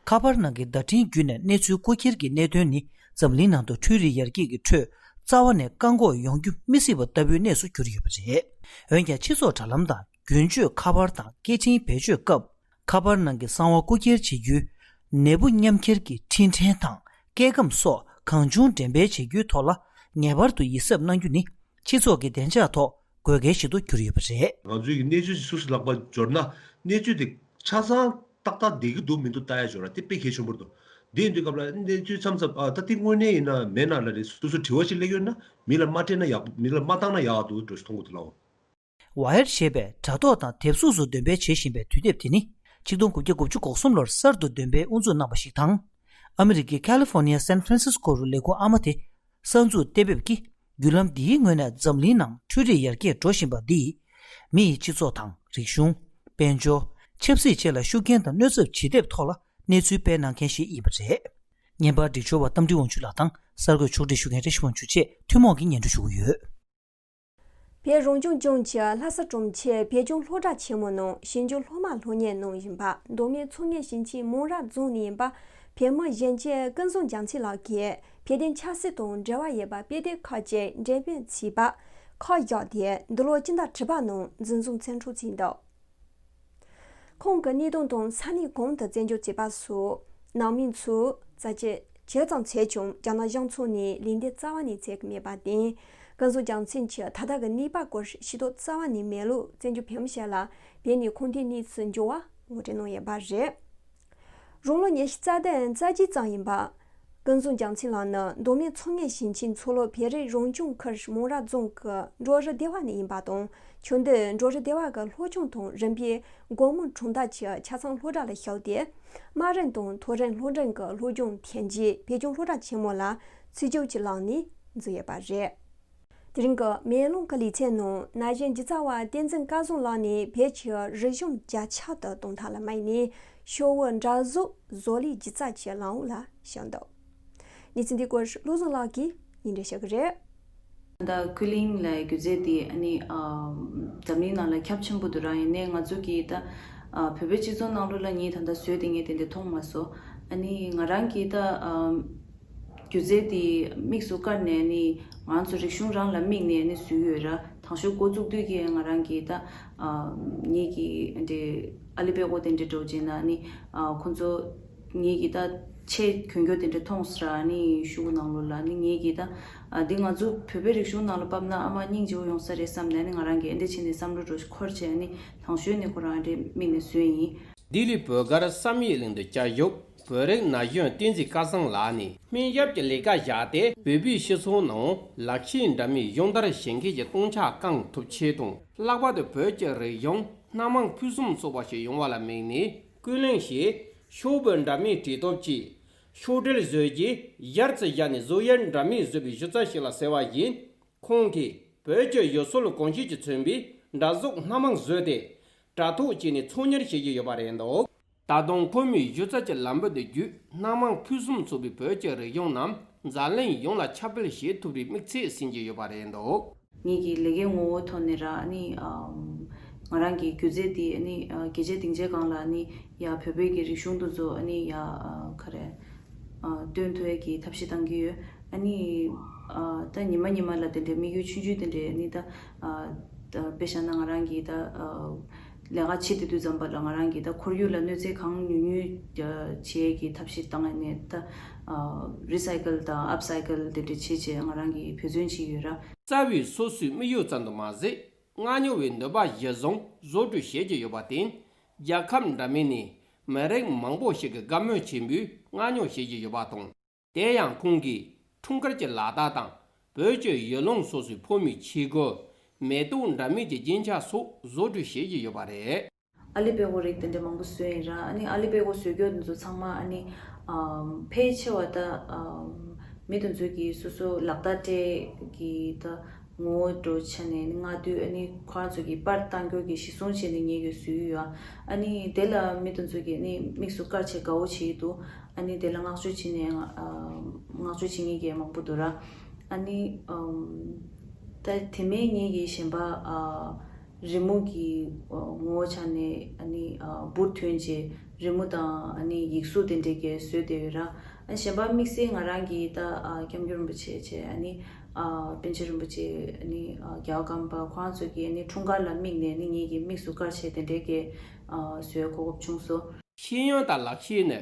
ཁ་པར་ནང་གི་བརྡ་འཕྲིན་བརྒྱུད་ནས་གནས་ཚུལ་རྐུ་འཁྱེར་གྱི་གནད་དོན་ནི་འཛམ་གླིང་ནང་དུ་འཕྲུལ་རིག་ཡར་རྒྱས་ཀྱི་ཁྲོད་རྩ་བ་ནས་བཀག་འགོག་ཡོང་རྒྱུ་མི་སྲིད་པ་ལྟ་བུའི་གནས་སུ་གྱུར་ཡོད་པ་རེད། འོན་ཀྱང་སྤྱི་ཚོགས་དྲ་ལམ་དང་རྒྱུན་སྤྱོད་ཁ་པར་དང་སྐད་འཕྲིན་བེད་སྤྱོད་སྐབས། ཁ་པར་ནང་གི་གསང་བ་རྐུ་འཁྱེར་བྱེད་རྒྱུ། ནད་འབུ་མཉམ་འཁྱེར་གྱི་འཕྲིན་ཕྲན་དང་སྐད་སྒམ་སོགས་གང་བྱུང་འགྲེམས་སྤེལ་བྱེད་རྒྱུའི་ཐོག་ལ་ངེས་པར་དུ་ཡིད་གཟབ་གནང་རྒྱུ་ནི་སྤྱི་ཚོགས་ཀྱི་བདེ་འཇགས་ཐོག་དགོས་གལ་ཞིག་ཏུ་གྱུར་ཡོད་པ་རེད། ང་ཚོའི་གི་གནས་ཚུལ་ཞིག་སུ་སུ་ལག་པ་འབྱོར་ན་གནས་ཚུལ་དེ་ཆ་ཚང་ཏག་ཏག་བསྡད་ཀྱི་འདུག་མི་འདུག་ལྟ་ཡ་འབྱོར་ར། དེ་དཔེ་གལ་ཆེན་པོ་རེད་འདུག་དེ་ཡིན་དུས་སྐབས་ལ་གནས་ཚུལ་མཚམས་མཚམས་ཨ་ད་དེ་དངོས་གནས་ཡིན་ན་མེད་ན་ལ་རེད། སུ་སུ་དྲི་བ་ཞིག་སླེབས་ཡོད་ན་མི་ལ་མ་སྤྲད་ན་ཡག་མི་ལ་མ་བཏང་ན་ཡག་འདུག་འགྲོ་ཞིག་མཐོང་གི་འདུག་ལའོ། ཝའེར་ཞེས་པས་དྲ་ཐོག་དང་དེབ་གཟུགས་སུ་འདོན་སྤེལ་བྱེད་བཞིན་པའི་དུས་དེབ་དེ་ནི་ཆིག་སྟོང་དགུ་བརྒྱ་དགུ་བཅུ་གོ་གསུམ་ལོར་གསར་དུ་འདོན་སྤེལ་དབུ་འཛུགས་གནང་བ་ཞིག་དང་། ཨ་མི་རི་ཀའི་ཁ་ལི་ཧྥོར་ནི་ཡ་སན་ཧྥ་རན་སིས་ཀོ་རུ་ལས་ཁུངས་ཨ་མ་དེ་གསར་འཛུགས་གཏན་འབེབས་ཀྱིས་བརྒྱུད་ལམ་འདིའི་ངོས་ནས་འཛམ་གླིང་ནང་འཕྲུལ་རིག་ཡར་རྒྱས་འགྲོ་བཞིན་པ་འདིས་མི་ཡི་སྤྱི་ཚོགས་དང་རིག་གཞུང་། དཔལ་འབྱོར། ཆབ་སྲིད་བཅས་ལ་ཤུགས་རྐྱེན་དང་གནོད་ཚབས་ཇི་ཐེབས་ཐོག་ལ་གནས་ཚུལ་སྤེལ་གནང་མཁན་ཞིག་ཡིན་པ་རེད། བརྙན་པར་སྒྲིག་སྦྱོར་བ་རྟ་མགྲིན་དབང་ཕྱུག་ལགས་དང་གསར་འགོད་ཕྱོགས་སྒྲིག་ཞུ་མཁན་བཀྲ་ཤིས་དབང་ཕྱུག་བཅས་ཐུན་མོང་གིས་སྙན་སྒྲོན་ཞུ་གི་ཡོད། བོད་རང་སྐྱོང་ལྗོངས་ཀྱི་ལྷ་ས་གྲོང་ཁྱེར་བོད་ལྗོངས་སློབ་གྲྭ་ཆེན་མོ་ནང་ཞིབ་འཇུག་སློབ་མ་སློབ་གཉེར་གནང་བཞིན་པ་མདོ་སྨད་མཚོ་སྔོན་ཞིང་ཆེན་མང་རབ་རྫོང་ནས་ཡིན་པ་བོད་མི་གཞོན་སྐྱེས་ཀུན་བཟང་རྒྱལ་མཚན་ལགས་ཀྱིས་བོད་དོན་ཆབ་སྲིད་དང་འབྲེལ་བ་ཡོད་པ་དཔེ་དེབ་ཁག་ཅིག་འགྲེམས་སྤེལ་བྱས་པ་ཁག་བཞག་སྟེ་འདི་ལོ་སྤྱི་ཟླ་དྲུག་པ་ནང་འཛིན་བཟུང་བཙན་འཕྲོག་བྱས་འདུག་ཁོང་གི་གནས་སྟངས་དང་ས་གནས་གང་དུ་བཙན་འཇུག་བྱས་པ་སོགས་ནང་མི་ཚོས་རྩད་གཅོད་བྱས་ཙང་བྱས་ཀྱང་རྒྱ་ནག་གཞུང་ཕྱོགས་ནས་ལན་འདེབས་རྩ་བ་ནས་བྱེད་ཀྱི་མེད་པར་བརྟེན། ཀུན་བཟང་རྒྱལ་མཚན་གྱིས་ད་ལྟ་གི་གནས་བབ་སྐོར་ཤེས་རྟོགས་རྩ་བ་ནས་མེད་ལུགས་བཙན་བྱོལ་བོད་མི་ཞིག་ལ་བོད་ནས་ཁུངས་ལྡན་གནས་ཚུལ་འབྱོར་བ་ངོ་སྤྲོད་གནང་ཡོད་པ་རེད། རང་ལོ་ཉི་ཤུ་རྩ་བདུན་རྩ་གཅིག་ཙམ་ཡིན་པ། ཀུན་བཟང་རྒྱལ་མཚན་ལགས་ནི་མདོ་སྨད་མཚོ་སྔོན་ཞིང་ཆེན་མཚོ་ལྷོ་བོད་རིགས་རང་སྐྱོང་ཁུལ་མང་རབ་རྫོང་གི་འབྲོག་རུ་སྡེ་བ་ནས་ཡིན་པ་དང་། ཆུང་དུས་འབྲོག་རུ་སྡེ་བ་གི་སློབ་ཆུང་དང་རིམ་པས་དགོང་མོ་གྲོང་རྡལ་གྱི་ཆ་ཚང་སློབ་གྲྭ་ལ་ཞུགས་ཏེ། དམའ་རིམ་དང་མཐོ་རིམ་སློབ་འབྲིང་གི་སློབ་སྦྱོང་ཐོན་རྗེས་བོད་ལྗོངས་སློབ་གྲྭ་ཆེན་མོ་ལ་ཚིག་སྦྱོར་གྱི་ལམ་ནས་འཛུལ་ཡོད་པ་རེད། དེ་རིང་གི་མེ་ལོང་གི་ལེ་ཚན་ནང་ན་གཞོན་སྒྱུ་རྩལ་བ་བསྟན་འཛིན་སྐལ་བཟང་ལགས་ནས་བོད་ཀྱི་རིག་གཞུང་རྒྱ་ཁྱབ་ཏུ་གཏོང་ཐབས་ལ་དམིགས་ནས་ཤོག་བུ་འདྲ་གཟུགས་བཟོ་ལས་སྒྱུ་རྩལ་གྱི་ལམ་བུ་ལ་ཞུགས་འདུག་གནས་ཚུལ་འདི་སྐོར་བློ་བཟང་ལགས་ཀྱིས་སྙན་སྒྲོན་ཞུ་གི་རེད། ད་ཀུན་གླེང་ལབ་སྒྱུ་རྩལ་དེ་ཨ་ནི་ཨ་འཛམ་གླིང་ནང་ལ་ཁྱབ་ཆེན་པོ་འདུག་ར། ཡིན་ནའི་ང་ཚོ་གིས་ད་ཨ་བོད་པའི་སྤྱི་ཚོགས་ནང་ལོགས་ལ་ངས་ད་ལྟ་བཟོས་ཏེ་ངས་དེ་འདྲ་མཐོང་མ་སོང་། ཨ་ནི་ང་རང་གིས་ད་ཨ་སྒྱུ་རྩལ་དེ་དམིགས་སུ་བཀར་ནས་ནི་ང་ཚོ་རིག་གཞུང་རང་ལ་དམིགས་ནས་ནི་བཟོས་ཡོད་ར། དང་ཤོས་འགོ་བཙུགས་དུས་ཀྱི་ང་རང་གིས་ད་ཨ་ངེད་ཀྱི་འདྲེ་ཨ་ལི་པད་ཀོ་དེ་འདྲ་འགྲོ་བྱས་ན་ནི་ཨ་ཁོ་ཚོ་ངེད་ཀྱིས་ད་ཆེས་གྱོན་གྱོན་དེ་འདྲ་མཐོང་སོང་ར། ནི་ཤོག་གུ་ནང་ལོགས་ལ་ནི་ངེད་ཀྱིས་ད་ཨ་འདི་ང་ཚོ་བོད་པའི་རིག་གཞུང་ནང་ལ་བབས་ན་ཨ་མ་སྙིང་རྗེ་བོ་ཡོང་ས་རེད་བསམ་ནས་ནི་ང་རང་གིས་འདི་བྱས་ནས་བསམ་བློ་འདྲ་ཞིག་འཁོར་བྱས་ནི་དང་ཤོས་ནི་ཁོ་རང་འདྲེ་དམིགས་ནས་བཟོས་ཡིན། ལྡི་ལི་བོད་སྒར་བསམ་ཡས་གླིང་དུ་བཅའ་བཞུགས་བོད་རིགས་ན་གཞོན་བསྟན་འཛིན་སྐལ་བཟང་ལགས་ནས་སྨན་ཞབས་ཀྱི་ལས་ཀ་བཞག་སྟེ་བོད་པའི་སྤྱི་ཚོགས་ནང་ལག་ཤེས་འདྲ་མིན་སྦྱོང་བརྡར་བྱེད་མཁན་གྱི་སྟོང་ཆ་བསྐང་ཐུབ་ཆེད་དང་ལྷག་པར་དུ་བོད་ཀྱི་རིག་གཞུང་སྣ་མང་ཕུན་སུམ་ཚོགས་པ་ཞིག་ཡོང་བ་ལ་དམིགས་ནས་ཀུན་གླེང་ཞེས་ཤོག་བུ་འདྲ་མིན་བྲིས་སྟོབས་ཀྱིས་ཤོག་དྲིལ་བཟོས་རྗེས་ཡར་ཙི་བཞག་ནས་བཟོ་ཡར་འདྲ་མིན་བཟོས་པའི་གཞི་རྩ་ཞིག་ལ་ཟེར་བ་ཡིན། ཁོང་གིས་བོད་ཀྱི་ཡུལ་སྲོལ་གོམས་གཤིས་ཀྱིས་མཚོན་པའི་འདྲ་གཟུགས་སྣ་མང་བཟོས་ཏེ། དྲ་ཐོག་བཅས་ནས་ཚོང་གཉེར་བྱེད་ཀྱི་ཡོད་པ་རེད་འདུག་ད་དུང་ཁོ་མོས་གཞི་རྩ་གྱི་ལམ་བུ་དེ་བརྒྱུད་སྣ་མང་ཕུན་སུམ་ཚོགས་པའི་བོད་ཀྱི་རིག་གཞུང་རྣམས་འཛམ་གླིང་ཡོངས་ལ་ཁྱབ་སྤེལ་བྱེད་ཐུབ་པའི་དམིགས་ཚད་ཟིན་གྱི་ཡོད་པ་རེད་འདུག་ངེད་ཀྱི་ལས་ཀའི་ངོ་བོ་ཐོག་ནས་ར་ནི་ཨམ་ ང་རང་གི་སྒྱུ་རྩལ་འདི་ཨ་ནི་ཨ་རྒྱལ་སྤྱི་སྡིངས་ཆའི་སྒང་ལ་ཨ་ནི་ཡ་བོད་པའི་གི་རིག་གཞུང་དེ་ཚོ་ཨ་ནི་ཡ་ཨ་ག་རེ་ཨ་སྟོན་ཐུབ་ཡས་ཀྱི་ཐབས་ཤེས་གཏང་གི་ཡོད། ཨ་ནི་ཨ་ད་ཉི་མ་ཉི་མ་ལ་དེ་འདྲའི་དམིགས་ཡུལ་ཆུང་ཆུང་དེ་འདྲའི་ཨ་ནི་ད་ཨ་ད་དཔེ་བཞག་ན་ང་རང་གི་ད་ཨ་ལས་ཀ་བྱེད་དུས་དུས་ཙམ་པ་ལ་ང་རང་གི་ད་ཁོར་ཡུག་ལ་གནོད་འཚེ་གང་ཉུང་ཉུང་བྱེད་ཀྱི་ཐབས་ཤེས་བཏང་ནས་ད་རི་སའི་ཀལ་དང་ཨབ་སའི་ཀལ་དེ་འདྲ་བྱེད་བྱས་ང་རང་གིས་འབད་བརྩོན་བྱེད་ཀྱི་ཡོད་ར། རྩ་བའི་སོ་སོའི་དམིགས་ཡུལ་ཙམ་དུ་མ་ཟད། མངའ་མྱོང་བའི་འདོད་པ་གཞིར་བཟུང་བཟོ་སྐྲུན་བྱེད་ཀྱི་ཡོད་པར་བརྟེན། རྒྱལ་ཁབ་འདྲ་མིན་ནས་མི་རིགས་མང་པོ་ཞིག་གིས་དགའ་མོས་ཆེན་པོས་མངའ་མྱོང་བྱེད་ཀྱི་ཡོད་པ་དང་། དེ་ཡང་ཁོང་གིས་འཁྲུངས་སྐར་གྱི་ལག་རྟགས་དང་། བོད་ཀྱི་ཡུལ་ལུང་སོ་སོའི་ཕོ་མོའི་ཆས་གོས། མེ་ཏོག་འདྲ་མིན་གྱི་རྒྱན་ཆ་སོགས་བཟོ་སྐྲུན་བྱེད་ཀྱི་ཡོད་པ་རེད། ཨ་ལི་པད་ཀོ་རིགས་དེ་འདྲ་མང་པོ་བཟོས་ཡིན་ར། ཨ་ནི་ཨ་ལི་པད་ཀོ་བཟོ་རྒྱུ་དེ་ཚོ་ཚང་མ་ཨ་ནི་ཨམ་ཕལ་ཆེ་བ་ད་ཨམ་མི་དེ་ཚོ་གིས་སོ་སོ་ལག་རྟགས་སྤྲད་ཀྱི་ད་ངོ་བོ་འདྲ་བྱས་ནས་ཨ་ནི་སྔ་དུས་ཨ་ནི་ཁོ་རང་ཚོ་གིས་པར་བཏང་རྒྱུ་གི་གཞི་བཟུང་བྱས་ནས་ངེད་ཀྱིས་བཟོས་ཡོད། ཨ་ནི་དེ་ལ་མི་དེ་ཚོ་གིས་ཨ་ནི་དམིགས་སུ་བཀར་བྱས་དགའ་བོ་བྱེད་ཀྱི་འདུག་ཨ་ནི་དེ་ལ་བསྔགས་བརྗོད་བྱེད་ནས་ཨ་བསྔགས་བརྗོད་བྱེད་མཁན་གྱི་མང་པོ་འདུག་ར། ཨ་ནི་ཨམ་ད་དེ་མིན་ངེད་ཀྱིས་གཞན་པ་ཨ་རི་མོ་གི་ཨ་ངོ་བོ་ཆ་ནས་ཨ་ནི་ཨ་འབུར་ཐོན་བྱས་རི་མོ་དང་ཨ་ནི་ཡིག་གཟུགས་དེ་འདྲས་ཀྱི་བཟོས་བསྡད་ཡོད་ར། ཨ་གཞན་པ་དམིགས་བསལ་ང་རང་གིས་ད་ཨ་སྐྱབས་མགོན་རིན་པོ་ཆེ་བྱས་ཨ་ནི་ཨ་པཎ་ཆེན་རིན་པོ་ཆེ་ཨ་ནི་ཨ་རྒྱལ་བ་ཀརྨ་པ་ཁོ་རང་ཚོ་གི་ཨ་ནི་འཁྲུངས་སྐར་ལ་དམིགས་ནས་ཨ་ནི་ངེད་ཀྱིས་དམིགས་སུ་བཀར་བྱས་དེ་འདྲས་ཀྱི་ཨ་བཟོས་གོ་སྐབས་བྱུང་སོང་། ཤེས་ཡོན་དང་ལག་ཤེས་ནི་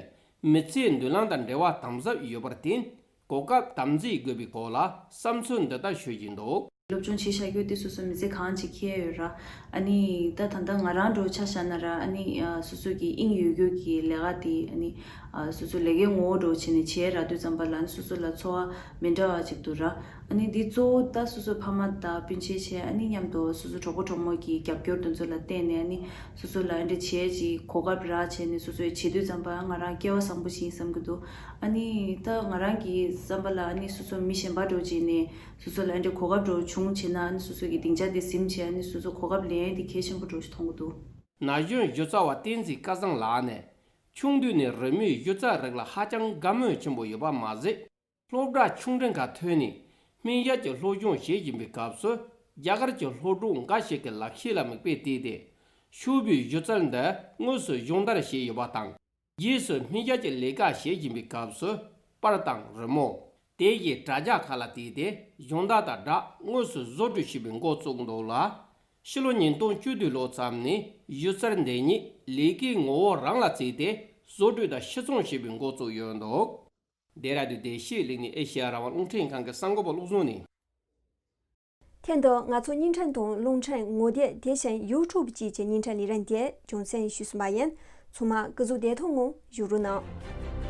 མི་ཚེའི་མདུན་ལམ་དང་འབྲེལ་བ་དམ་ཟབ་ཡོད་པར་བརྟེན། གོ་སྐབས་དམ་འཛིན་དགོས་པའི་སྐོར་ལ་བསམ་ཚུལ་འདི་ལྟར་ཤོད་ཀྱིན་འདུག་སློབ་སྦྱོང་བྱེད་བཞག་རྒྱུ་དེ་སོ་སོ་མི་ཚེ་གང་ཅིག་འཁེལ་ཡོད་ར། ཨ་ནི་ད་ད་ལྟ་ང་རང་འདྲ་བོ་ཆ་བཞག་ན་ར་ཨ་ནི་ཨ་སོ་སོ་གི་དབྱིངས་ཡོད་རྒྱུ་གི་ལས་ཀ་དེ་ཨ་ནི་ཨ་སོ་སོ་ལས་ཀའི་ངོ་བོ་འདྲ་བོ་བྱས་ནས་བྱས་རག་དུས་ཙམ་པ་ལ་ཨ་ནི་སོ་སོ་ལ་འཚོ་བ་མི་འདྲ་བ་ཅིག་འདུག་ར། ཨ་ནི་འདི་གཙོ་བོ་ད་སོ་སོ་ཕ་མ་དང་སྤུན་མཆེད་བྱས་ཨ་ནི་མཉམ་དུ་སོ་སོ་གྲོགས་པོ་གྲོགས་མོ་གི་རྒྱབ་སྐྱོར་དེ་ཚོ་ལ་བརྟེན་ནས་ཨ་ནི་སོ་སོ་ལ་ཨ་འདྲ་བྱས་ཅིག་གོ་སྐབས་རག་བྱས་ནས་སོ་སོས་བྱེད་དུས་ཙམ་པ་ང་རང་སྐལ་བ་བཟང་པོ་ཞིག་ཡིན་བསམ་གྱི་འདུག་ཨ་ནི་ད་ང་རང་གི་བསམ་པ་ལ་ཨ་ནི་སོ་སོ་མི་གཞན་པ་འདྲ་བོ་ཅིག་ནས་སོ་སོ་ལ་ཨ་འདྲ་གོ་སྐབས་འདྲ་བོ་བྱུང་བྱས་ན་ཨ་ནི་སོ་སོ་གི་སྡིངས་ཆ་དེ་ཟིན་བྱས་ཨ་ནི་སོ་སོ་གོ་སྐབས་ལེན་ཡས་དེ་གལ་ཆེན་པོ་འདྲ་བོ་ཞིག་མཐོང་གི་འདུག་ན་གཞོན་སྒྱུ་རྩལ་བ་བསྟན་འཛིན་སྐལ་བཟང་ལགས་ནས། ཆུང་དུས་ནས་རི་མོའི་སྒྱུ་རྩལ་རིགས་ལ་ཧ་ཅང་དགའ་མོས་ཆེན་པོ་ཡོད་པ་མ་ཟད། སློབ་གྲྭ་ཆུང་འབྲིང་ཁག་ཐོན་ནས་སྨན་ཞབས་ཀྱི་སློབ་སྦྱོང་བྱེད་བཞིན་པའི་སྐབས་སུ། རྒྱ་གར་གྱི་སློབ་ཕྲུག་འགའ་ཞིག་གི་ལག་ཤེས་ལ་མིག་དཔེ་བལྟས་ཏེ། ཕྱུག་པོའི་སྒྱུ་རྩལ་འདི་དངོས་སུ་སྦྱོང་བརྡར་བྱས་ཡོད་པ་དང་། རྗེས་སུ་སྨན་ཞབས་ཀྱི་ལས་ཀ་བྱེད་བཞིན་པའི་སྐབས་སུ། པར་དང་རི་མོ། དེ་ཡི་དྲ་རྒྱ་ཁག་ལ་བལྟས་ཏེ་སྦྱོང་བརྡར་དང་སྦྲགས་དངོས་སུ་བཟོ་སྐྲུན་བྱེད་པའི་འགོ་བཙུགས་འདུག་ལ། ཕྱི་ལོ་ཉིས་སྟོང་བཅུ་བདུན་ལོ་ཙམ་ནས་སྒྱུ་རྩལ་འདི་ཉིད་ལས་ཀའི་ངོ་བོ་རང་ལ་བརྩིས་ཏེ་བཟོ་སྐྲུན་དང་ཕྱིར་ཚོང་བྱེད་པའི་འགོ་བཙུགས་ཡོད་འདུག་ལྡེ་ར་ལྡུན་བདེ་སྐྱིད་གླིང་ནས་ཨེ་ཤེ་ཡ་རང་དབང་རླུང་འཕྲིན་ཁང་གི་གསར་འགོད་པ་བློ་བཟང་ནས། ཐེངས་འདིར་ང་ཚོ་བརྙན་འཕྲིན་དང་རླུང་འཕྲིན་ངོ་དེབ་དེ་བཞིན་ཡུ་ཊུབ་བཅས་ཀྱི་བརྙན་འཕྲིན་ལས་རིམ་དེ་རྒྱང་སྲིང་ཞུས་ཟིན་པ་ཡིན། ཚང་མ་སྐུ་གཟུགས་བདེ་ཐང་ངང་བཞུགས་རོགས་གནང་།